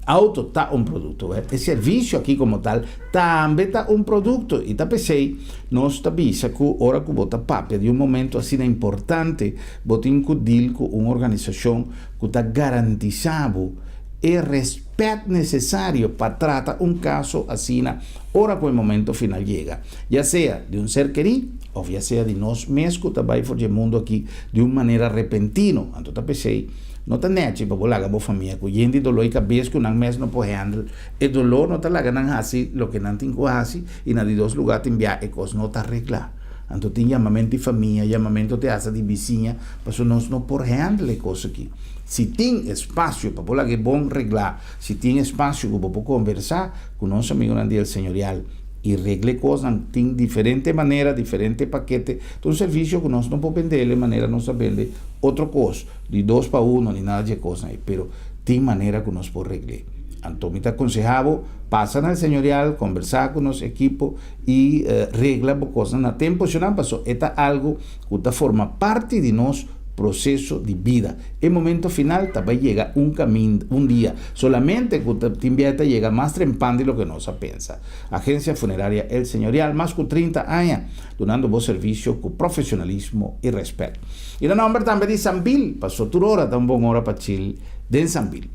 Auto ta un produkto. E servisio aki komo tal tambe ta un produkto. I ta p'esei nos ta bisa ku ora ku bo ta papia di un momento asina importante, bo tin ku deal ku un organisashon ku ta garantisá bo e rèspèt nesesario pa trata un kaso asina ora ku e momento final yega. Ya sea di un ser kerí òf ya sea di nos mes ku ta bai for dje mundu akí di un manera repentino. Anto ta p'esei, no ta nèchi pa bo laga bo famia ku yen di doló i kabes ku nan mes no por hèndel e doló, no ta laga nan hasi loke nan tin ku hasi i na di dos lugá tin bia e kos no ta reglá. Anto tin yamamentu di famia, yamamentu te hasta di bisiña, pasobra nos no por hèndel e kos akí. Si tin espasio pa bo laga e bon reglá, si tin espasio ku bo por kombersá ku nos amigunan di El Señorial, i regla e kosnan. Tin diferente manera, diferente pakete. Ta un servisio ku nos no por bende el e manera nos ta bende otro kos, di dos pa uno ni nada dje kosnan ei, pero tin manera ku nos por regl'é. Anto mi ta konsehá bo, pasa na El Señorial, kombersá ku nos ekipo i regla bo kosnan na tempu shonal, pasobra e ta algu ku ta forma parti di nos proseso di bida. E momento final ta bai yega un kaminda, un dia, solamente ku ta tin bia ta yega mas trempan di loke nos a pensa. Agencia Funeraria El Señorial, mas ku 30 aña dunando bo servisio ku profesionalismo i rèspèt. I na nòmber tambe di Sambil, paso tur ora ta un bon ora pa chil den Sambil.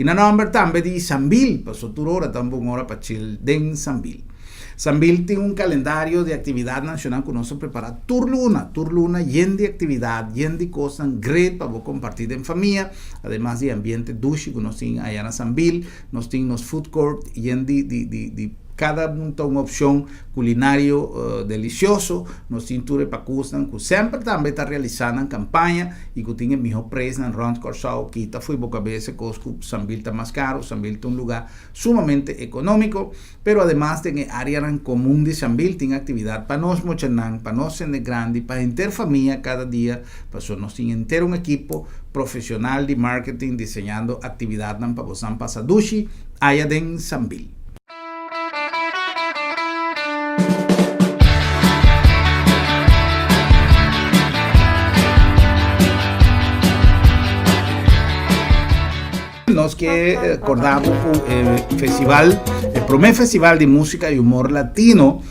I na nòmber tambe di Sambil, paso tur ora ta un bon ora pa chil den Sambil. Sambil tin un kalendario di aktividatnan shonal ku nos a prepará tur luna, tur luna yen di aktividat, yen di kosnan great pa bo kompartí den famia, ademas di ambiente dushi ku nos tin aya na Sambil. Nos tin nos food court yen di di di di kada un ta un opshon kulinario delisioso. Nos tin tur e pakusnan ku semper tambe ta realisá nan kampaña i ku tin e mihó preisnan rònt Kòrsou. Kita fo'i bo kabes e kos ku Sambil ta mas karu. Sambil ta un lugá sumamente ekonómiko, pero ademas den e áreanan komun di Sambil tin aktividat pa nos muchanan, pa nos hende grandi, pa henter famia kada dia, pasobra nos tin henter un ekipo profesional di marketing diseñando aktividatnan pa bosan pasa dushi aya den Sambil. Nos ke korda bo ku e festival, e promé festival di músika i humor latino.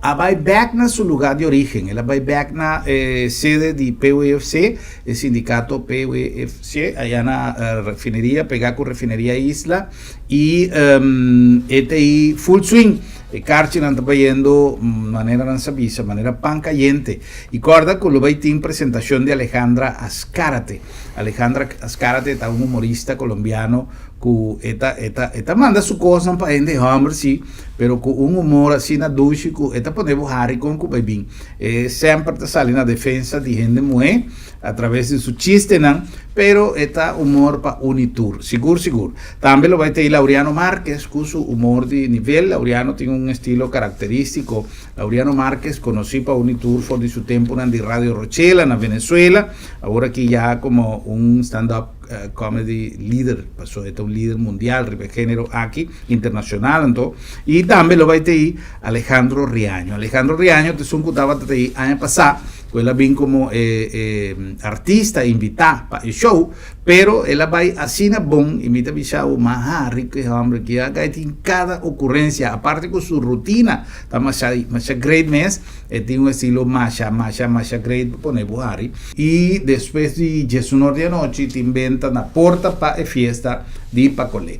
A bai bèk na su lugá di orígen. El a bai bèk na e sede di PWFC, e sindikato PWFC, ayá na refineria, pegá ku Refineria Isla, i e ta ei full swing. E karchinan ta bayendo manera nan sa bisa, manera pan kayente. I kòrda ku lo bai tin presentashon di Alejandra Azcárate. Alejandra Azcárate ta un humorista kolombiano ku e ta e ta e ta manda su kosnan pa hende hòmber sí, pero ku un humor asina dushi ku e ta pone bo hari kon ku bai bin. E semper ta sali na defensa di hende muhé a traves di su chistenan, pero e ta humor pa uni tur, sigur sigur. Tambe lo bai tei Laureano Marquez ku su humor di nivel. Laureano tin un estilo karakterístiko. Laureano Marquez konosí pa uni tur for di su tempunan di Radio Rochela na Venezuela, awor aki ya komo un stand-up comedy lider, paso e ta un lider mundial riba e genero aki, internacional anto, y tambe lo bay tei Alejandro Riaño. Alejandro Riaño ta esun cu tabata tei aña pasa, cu el a bin como e e artista invita pa e show, pero el a bay asina bon y mi ta bisa bo maha rico e homber aki, a gay tin cada ocurrencia, aparte cu su rutina ta masha masha great mes, E tin un estilo masha, masha, masha great pa pone bo hari. I despues di diesunor di anochi tin benta na porta pa e fiesta di Pacolé.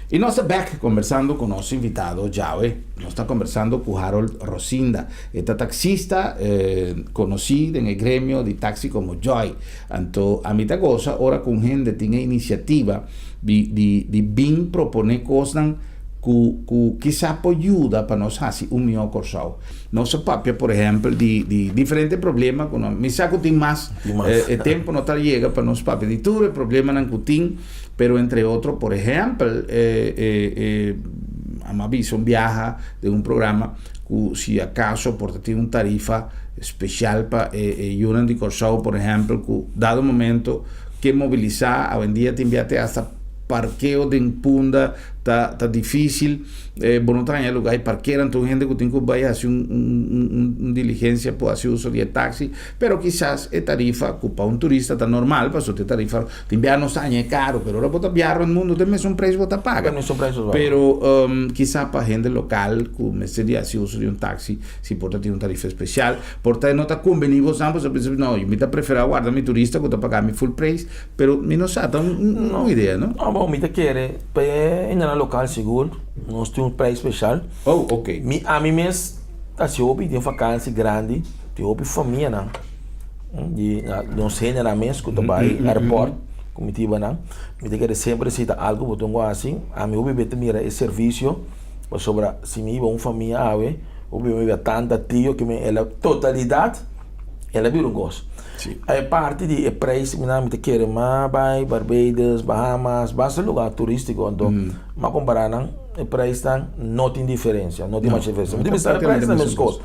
I nos ta bek kombersando ku nos invitado djawe. Nos ta kombersando ku Harold Rosinda. E ta taksista konosí den e gremio di taksi komo Joy. Anto ami ta gosa ora ku un hende tin e inisiativa di di di bin proponé kosnan ku ku kisa por yuda pa nos hasi un mihó Kòrsou. Nos a papia por ehèmpel di di diferente problema ku no mi sa ku tin mas e tempu no ta yega pa nos papia di tur e problemanan ku tin pero entre otro por ehèmpel e e e a bisa un biaha den un programa ku si akaso por ta tin un tarifa spesial pa e e yunan di Kòrsou por ehèmpel ku dado momento ke mobilisá awendia tin bia te hasta parkeo den Punda Ta ta dificil, bo no ta haña lugar y parkera, anto un hende cu tin cu bay haci un un un diligencia por haci uso di e taxi, pero kisas e tarifa cu pa un turista ta normal, pasobra e tarifa tin bia nos ta haña e caro, pero ora bo ta biaha rond mundo ta e mesun prijs bo ta paga. Pero kisa pa hende local cu mester di haci uso di un taxi si por ta tin un tarifa especial, por ta e no ta conveni bosan, pasobra bo bisa no, mi ta prefera warda mi turista cu ta paga mi full prijs, Pero mi no sa, ta un un idea, no? No, bon, mi ta kere pa e hendenan lokal sigur, nos tin un prijs speshal. Oh, ok. Mi, ami mes ta hasi hopi den fakansi grandi, tin hopi famianan di nos hendenan mes ku ta bai airport ku mi tiba nan. Mi ta kere semper si ta algu bo tin ku hasi, ami hopi be ta mira e servisio, pasobra si mi hiba un famia awe, hopi be mi hiba tanta tio ke mi e la totalidat el a bira un kos. E parti di e prijs mi nan mi ta kere ma bai Barbados, Bahamas, basta lugar turistico anto ma compara nan e prijsnan no tin diferencia, no tin masha diferencia. Mi ta bisa e prijsnan meskos.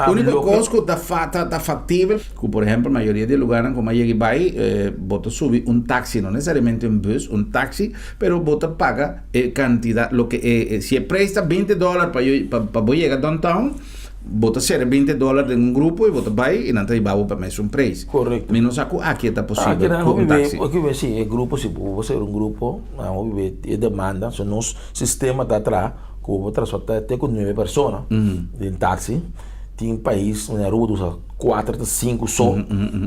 Unico kos ku ta ta factibel ku por ehempel mayoria di e lugarnan ku mi a yega bai bo ta subi un taxi, no necesariamente un bus, un taxi, pero bo ta paga e cantidad loke e si e prijs ta binti dollar pa pa bo yega downtown, Bo ta sere binti dólar den un grupo i bo ta bai i nan ta hiba bo pa mesun preis. Korekto. Mi no sa ku aki e ta posibel ku un taksi. Aki nan si e grupo si bo sere un grupo nan hopi be e demanda so nos sistema ta traha ku bo transporta te ku nuebe persona den taksi tin pais manera Aruba ta usa kuater ta sinku so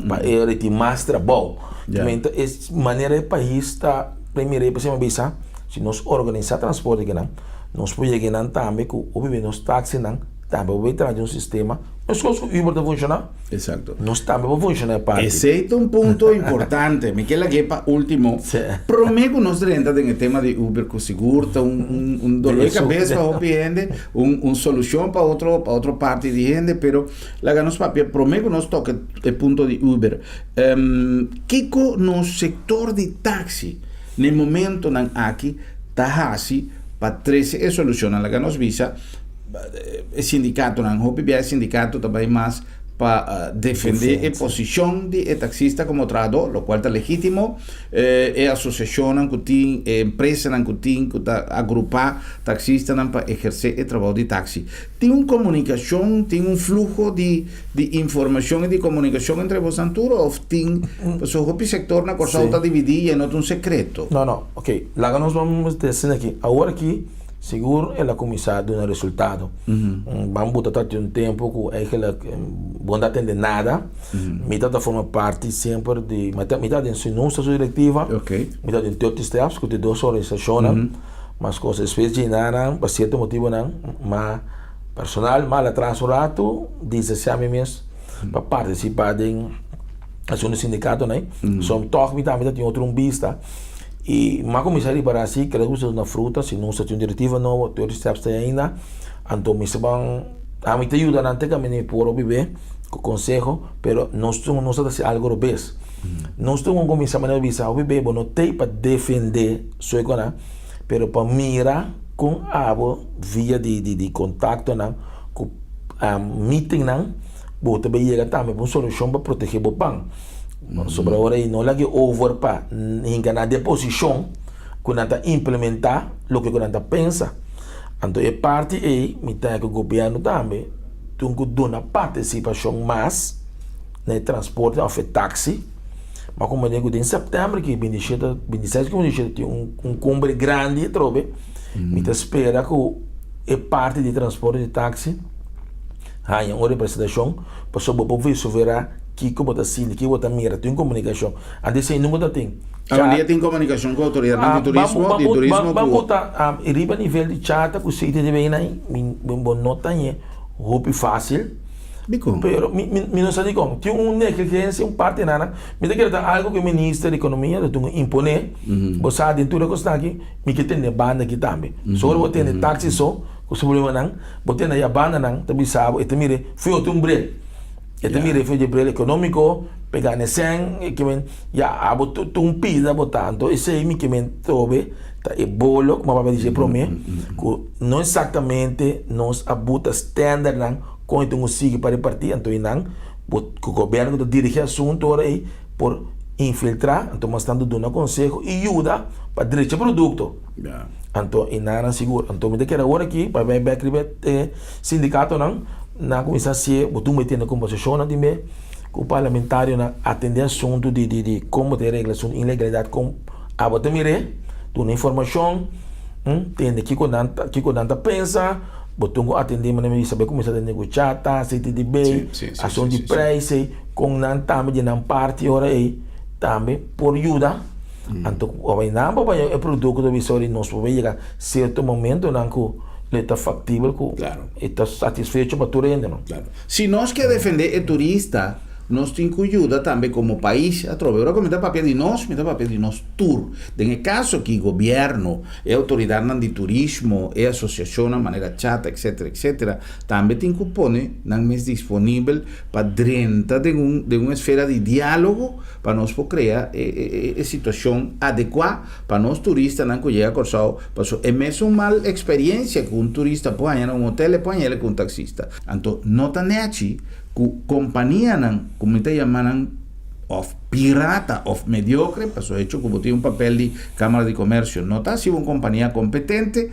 pa e ora tin mas trabou e manera e pais ta primera e bisa si nos organisa transporte kinan Nos por yega einan tambe ku hopi bes nos taxinan tambe por bay traha den un sistema meskos ku Uber ta funshoná. Exacto. Nos tambe por funshoná e parti. Esei ta un punto importante. Mi ke lag'é pa último. Promé ku nos drenta den e tema di Uber ku sigur ta un un un dolor di kabes pa hopi hende, un un solushon pa otro pa otro parti di hende, pero laga nos papia promé ku nos toka e punto di Uber. Kiko nos sektor di taxi na e momentonan aki ta hasi pa trese e solushonnan. Laga nos bisa e sindikatonan, hopi bia e sindikato ta bai mas pa defende e posishon di e taksista komo trahadó, lokual ta legítimo. E asosiashonnan ku tin, e empresanan ku tin ku ta agrupá taksistanan pa ehersé e trabou di taksi. Tin un komunikashon, tin un fluho di di informashon i di komunikashon entre bosan tur òf tin, pasobra hopi sektor na Kòrsou ta dividí i e no ta un sekreto. No, no. Ok, laga nos ban mester asina aki. Awor aki Sigur el a kuminsá duna resultado. Ban buta ta tin un tempu ku eigenlijk bo no ta tende nada. Mi ta ta forma parti semper di, mi ta mi ta den Sinusa su direktiva, mi ta den Thirty Steps ku ta e dos organisashonnan. Mas kos despues dje nan pa sierto motibunan ma personal mal atras un ratu distansiá mi mes pa partisipá den asuntu di sindikatonan. So tòg mi tambe ta tin otro un bista. I mi a kuminsá ripará si kere ku na fruta, si nos ta tin un direktiva nobo, 30 Steps ta ainda, anto mi sa ban, ami ta yuda nan te kaminda mi por hopi be ku konseho, pero nos tur nos ta hasi algu robes. Nos tur ku kuminsá manera bisa hopi be bo no t'ei pa defendé suekonan, pero pa mira kon abo via di di kontaktonan ku meetingnan bo ta bay yega tambe pa un solushon pa protegé bo pan. Pasobra ora ei no lag'e over pa hinka nan den posishon ku nan ta implementá loke ku nan ta pensa. Anto e parti ei mi ta ku gobièrnu tambe tin ku duna partisipashon mas na e transporte òf e taksi. Ma komo den ku den sèptèmber aki binti shete binti seis ku binti shete tin un kumbre grandi atrobe mi ta spera ku e parti di transporte di taksi haña un representashon pasobra bo por resolverá kiko bo ta sinti, kiko bo ta mira, tin un komunikashon. Antes esei nunka ta tin. Awendia tin komunikashon ku outoridatnan di turismo, di turismo ku. Ban bota riba nivel di chata ku CTTB nan, mi bo no ta hañ'é hopi fásil. Dikon? Pero mi mi no sa dikon. Tin un negligensia, un parti nan nan. Mi ta kere ta algu ku e minister di ekonomia ta tin ku imponé. Bo sa den tur e kosnan aki, mi ke tende banda aki tambe. So ora bo tende taksi so ku su problemanan, Bo tende ya bandanan ta bisa bo, e ta mira fo'i otro un bril. E ta mira fo'i dje bril ekonómiko, p'e gana e sèn, e ke men ya abo tur un pida bo ta. Anto esei mi ke men trobe ta e bolo ku mi a papia di dje promé, ku no eksaktamente nos a buta stèndernan kon e tin ku sigui pa repartí. Anto einan bo ku gobièrnu ku ta dirigí asuntu ora ei por infiltrá, anto mas tantu duna konseho i yuda pa drecha produkto. Anto i nan a sigur. Anto mi ta kere awor aki pa bai bek riba e sindikatonan, nan a kuminsá hasié, bo tur mete na kombersashonnan tin be ku parlamentarionan atendé asuntu di di di kon bo ta regla asuntu ilegalidat kon abo ta mir'é, duna informashon, tende kiko nan ta kiko nan ta pensa, bo tin ku atendé manera mi bisa bo kuminsá ta negoshá ta CTDB, asuntu di preis ei, kon nan tambe di nan parti ora ei tambe por yuda. Anto ku bai nan pa bai e produkto ta bisa ori nos por bai yega sierto momentonan ku lo e ta faktibel ku e ta satisfecho pa tur hende no. Claro. Si nos ke defende e turista nos tin ku yuda tambe komo pais atrobe. Ora ku mi ta papia di nos mi ta papia di nos tur. Den e kaso aki gobierno, e outoridatnan di turismo, e asosiashonnan manera chata etcetera etcetera tambe tin ku pone nan mes disponibel pa drenta den un den un esfera di dialogo pa nos por krea e situashon adekuá pa nos turistanan ku yega Kòrsou, paso e mesun mal eksperiensia ku un turista por haña na un hotel e por haña el ku un taksista. Anto no ta nèchi ku kompanianan ku mi ta yama nan òf pirata òf mediokre, paso hecho ku bo tin un papel di Kámara di Komersio no ta hasi bo un kompania kompetente,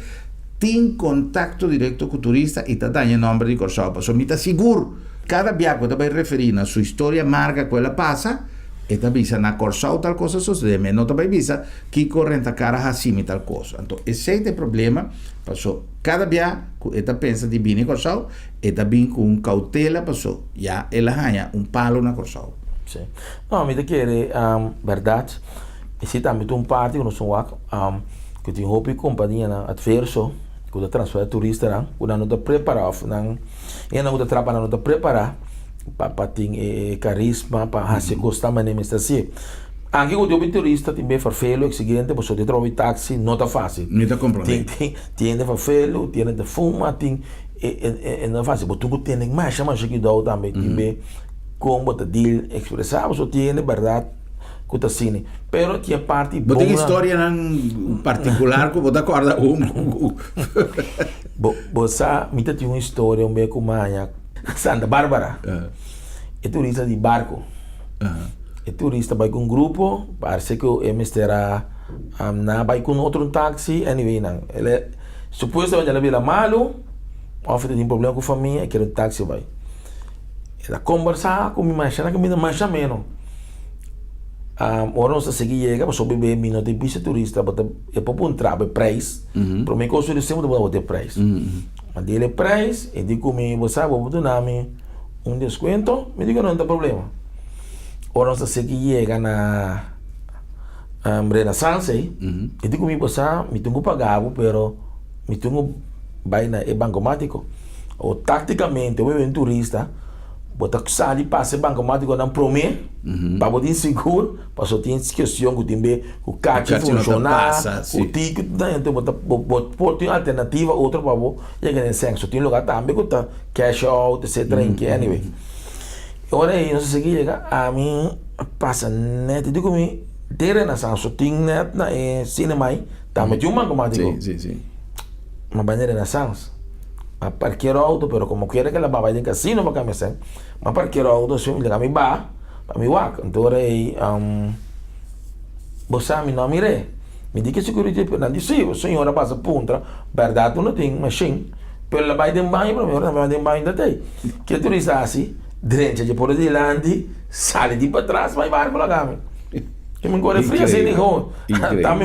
tin kontakto direkto ku turista i ta daña e nòmber di Kòrsou, paso mi ta sigur. Kada bia ku e ta bai referí na su historia marga ku el a pasa, e ta bisa, Na Kòrsou tal kos a sosodé, mi no ta bai bisa kiko Rentakar a hasi mi tal kos. Anto esei ta e problema, paso kada bia ku e ta pensa di bini Kòrsou, e ta bin ku un koutela paso ya el a haña un palu na Kòrsou. Sí. No, mi ta kere bèrdat. Esei tambe ta un parti ku nos tin wak, ku tin hopi kompanianan atverso ku ta transportá turistanan ku nan no ta prepará òf nan. Hende ku ta trapa nan no ta prepará pa pa tin e karisma pa hasi e kos ta manera mester hasié. Anke ku hopi turista tin be ferfelu eksigente pasobra di trabou di taksi no ta fásil. Mi ta komprondé. Tin tin tin hende ferfelu, tin hende ta fuma, tin e e no ta fásil. Bo tin ku tene masha masha kuidou tambe tin be kon bo ta deal ekspresá pasobra tin hende bèrdat ku ta asina. Pero tin e parti bon. Bo tin historianan partikular ku bo ta kòrda un ku. Bo bo sa mi ta tin un historia un bes ku maña Santa Barbara. E turista di barco. E turista bai ku un grupo, parse ku e mester a nan bai ku un otro taxi, anyway nan el e supuestamente el a bira malu of e ta tin problema ku famia e kere un taxi bai. El a kombersá ku mi masha nan kaminda masha meno. Ora nos ta sigui yega pasobra bo mi no ta bisa turista bo ta e por puntra bo e prijs prome kos tur esei bo ta puntra bo e prijs mi a dil e prijs e di ku mi bo sa bo por duna mi un deskuento mi di ku no ta problema ora nos ta sigui yega na Renaissance ei e di ku mi bo sa mi tin ku paga bo pero mi tin ku bai na e bankomatiko o taktikamente bo bini turista Bo ta sali pasa e bankomatikonan promé pa bo tin sigur, pasobra tin kestion ku tin be ku kachi funshoná, ku tin ku ta bo ta bo por tin alternativa otro pa bo yega den sènso. Tin lugá tambe ku ta cash out etcetera en ke anyway. Ora ei nos a sigui yega ami a pasa nèt di ku mi den Renaissance tin nèt na e cinema ei tambe tin un bankomatiko. Mi a bai na Renaissance. A parkeer auto pero como quiera que la baba den casino pa cambia cen ma parkeer auto así mi mi ba pa mi wak anto ora ey bo sa mi no a mire mi di ke security pero nan di si señor a pasa puntra berdad no tin machine pero la bay den baño pero mi ora nan bay den baño ta tey ke turista haci drencha dje por dilanti sali di patras bay barco laga mi y mi core fria así dijo ta mi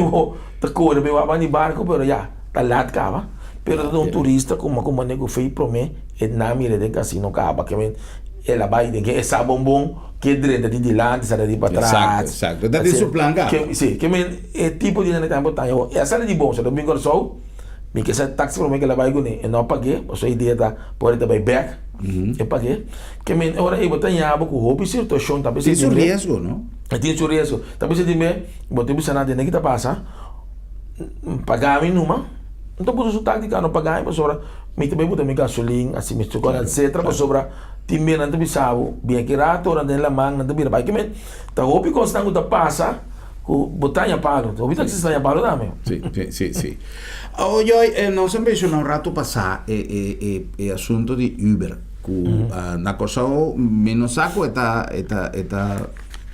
ta core mi wak ban di barco pero ya. Ta lat kaba, pero ta un turista ku ma kumane ku fei prome e na mira den kasino kaba ke men el a bai den ke e sa bon bon ke drenta di dilanti sali di patras. Exacto, exacto. Ta den su plan kaba. Ke si, ke men e tipo di hende ta importante. Awor e a sali di bon, sa ta bin Kòrsou, mi ke sa taxi prome ke el a bai kuné, e no a pag'é, pasobra e idea ta por e ta bai bèk, e pag'é. Ke men ora ei bo ta ña bo ku hopi situashon ta bisa Tin su riesgo, no? E tin su riesgo. Ta bisa di me, bo ta bisa nan tende ki ta pasa. Paga mi numa, mi ta buska su taktika no paga mi pasobra mi ta bai buta mi gasolin asi mi sukor etcetera pasobra tin bia nan ta bisa bo bien ki rato ora den laman nan ta bira bai kimen ta hopi kosnan ku ta pasa ku bo ta haña palo hopi taxista ta haña palo tambe. Si si si si Oyoy nos a menshona un rato pasa e e e e asunto di Uber ku na Kòrsou mi no sa ku e ta e ta e ta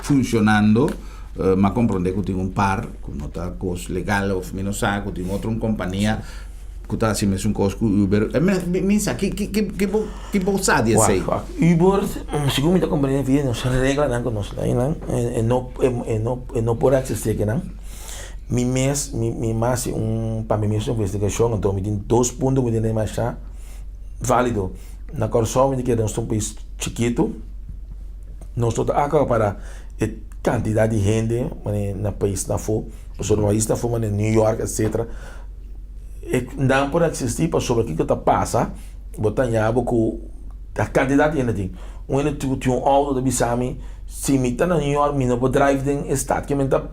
funshonando. M'a komprondé ku tin un par ku no ta kos legal òf mi no sa ku tin otro un kompania ku ta hasi mesun kos ku Uber. Mi sa ki ki ki bo ki bo sa di esei? Wak wak Uber segun mi ta komprendé via nos reglanan ku nos leinan e no e no e no por eksistí akinan. Mi mes mi mi hasi un pa mi mes un investigashon anto mi tin dos punto ku mi tin masha válido. Na Kòrsou mi ta kere nos ta un pais chikitu nos no ta akapará e kantidat di hende manera na paisnan afó, pasobra paisnan afó manera New York etcetera e nan por eksistí pasobra kiko ta pasa bo ta haña bo ku ta kantidat di hende tin. Un hende ku tin un outo ta bisa mi si mi ta na New York mi no por drive den e stat ke mi ta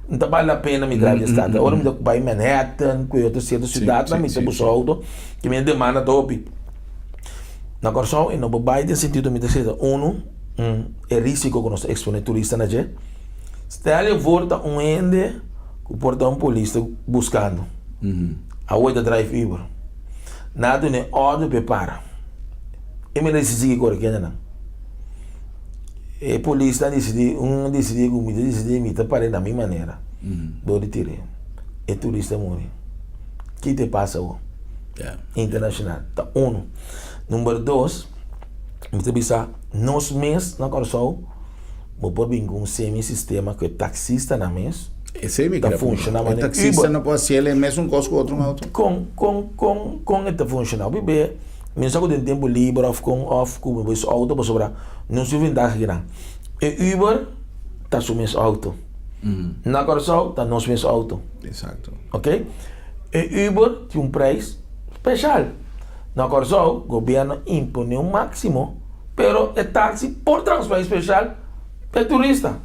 no ta bale la pena mi drive den e stat. Ora mi ta bai Manhattan ku e otro sierto siudatnan mi ta buska outo ke mi demanda ta hopi. Na Kòrsou e no por bai den sentido mi ta seta unu. E risiko ku nos ta eksponé turista na dje. Stel je voor ta un hende ku por ta un polis ta buskando. Awor e ta drive Uber. Nan a duna e òrdu pa e para. E mester a sigui kore kendenan. E polisnan a disidí, un a disidí ku mi ta disidí mi ta par'é na mi manera. Dor di tir'é. E turista a muri. Ki ta e pasa awor? Internashonal. Ta unu. Number dos. Mi ta bisa nos mes na Kòrsou bo por bin ku un semi sistema ku e taksistanan mes Esei mi ta kere funshoná puntra. E manera taksista Uber. no por hasiel e mesun kos ku otro auto? Kon kon kon kon e ta funshoná? Hopi be mi no sa ku den tempu liber òf kon òf ku bo su auto pasobra no su ventaha kinan. E Uber ta su mes auto. Na Kòrsou ta nos mes auto. Exacto. Ok? E Uber tin un prijs speshal. Na Kòrsou, gobièrnu a imponé un máksimo, pero e taksi por transferí speshal pa e turista.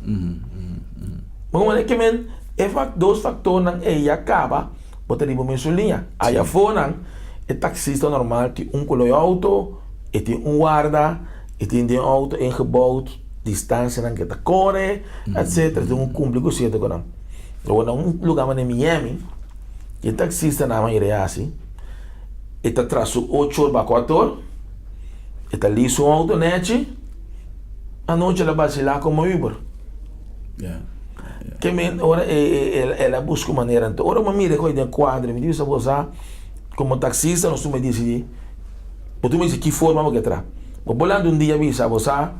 Bo komprendé? Ke men e dos faktornan ei ya kaba, bo ta riba mesun liña. Aya afónan e taksista normal tin un koló e outo, e tin un warda, e tin den outo ingebouwd distansianan ke ta kore, etsetera. Tin un kumpli ku sierto konan. Awor na un lugá manera Miami, e taksistanan a yega hasi. E ta tra su ocho or bako ator, e ta lis su auto nechi, anochi el a basila como Uber. Ke men ora el a buska un manera. Anto ora mi mira e den kuadro, mi di bisa bo sa, komo taksista nos tur mi disidí, bo tur mi disi ki forma bo ke tra. Bo por lanta un dia bisa bo sa,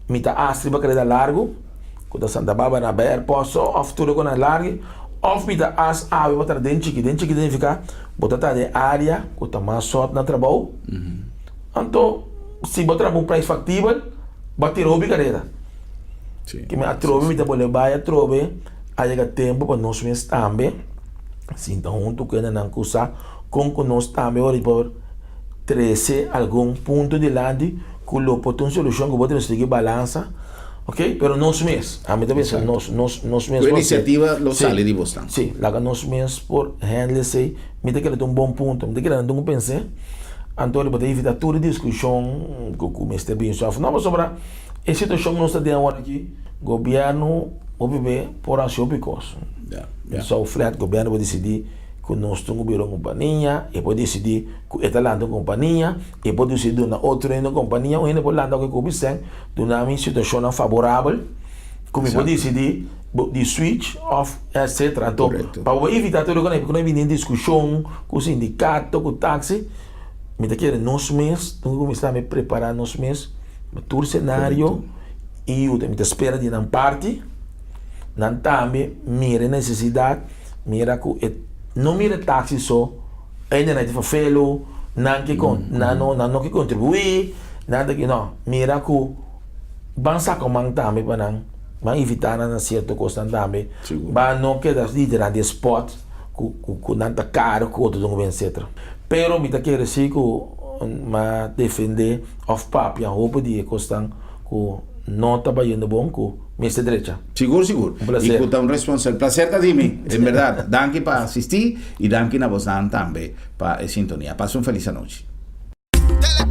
mi ta hasi riba kareda largu. ku ta Santa Barbara bai airport so òf tur ku nan largi òf mi ta as awe bo ta den chiki. Den chiki ta nifiká bo ta ta den área ku ta mas sòrt na trabou. Anto si bo traha un prijs faktibel bo a tira hopi karera. Ke mi atrobe mi ta bolbe bai atrobe a yega tempu pa nos mes tambe sinta huntu ku hendenan ku sa kon ku nos tambe ora por trese algun punto dilanti ku lo por ta un solushon ku bo ta mester sigui balansa ok pero nos mes ami ta pensa nos nos nos mes Ku inisiativa lo sali di bosnan. Si laga nos mes por handle esei mi ta kere ta un bon punto mi ta kere nan tin ku pensa anto bo ta evita tur e diskushon ku mester bin so no pasobra e situashon ku nos ta den awor aki gobièrnu hopi be por hasi hopi kos so flat gobièrnu por disidí ku nos tin ku bira un kompania e por disidí ku e ta lanta un kompania e por disidí duna otro hende un kompania un hende por lanta ku e kopi sèn duna mi situashonnan favorabel ku mi por disidí di switch òf etcetera anto pa bo evitá tur e ku no bini diskushon ku sindikato ku taksi mi ta kere nos mes tin ku kuminsá mi prepará nos mes pa tur senario i yuda mi ta spera di nan parti nan tambe mira e nesesidat mira ku e no mira e taksi so hende nan ta fafelu nan ke nan no nan no ke kontribuí nan ta no mira ku ban saka un man tambe pa nan ban invitá nan na sierto kosnan tambe ban no keda liderá di e spòt ku ku nan ta karo ku otro dungu etcetera pero mi ta kere si ku mi a defendé òf papia hopi di e kosnan ku no ta bayendo bon ku mester drecha. Sigur sigur. Un placer. I ku ta un responsabilidat. Placer ta di mi, en berdad. Danki pa asisti i danki na bosnan tambe pa e sintonia. Pasa un felis anochi. Dele.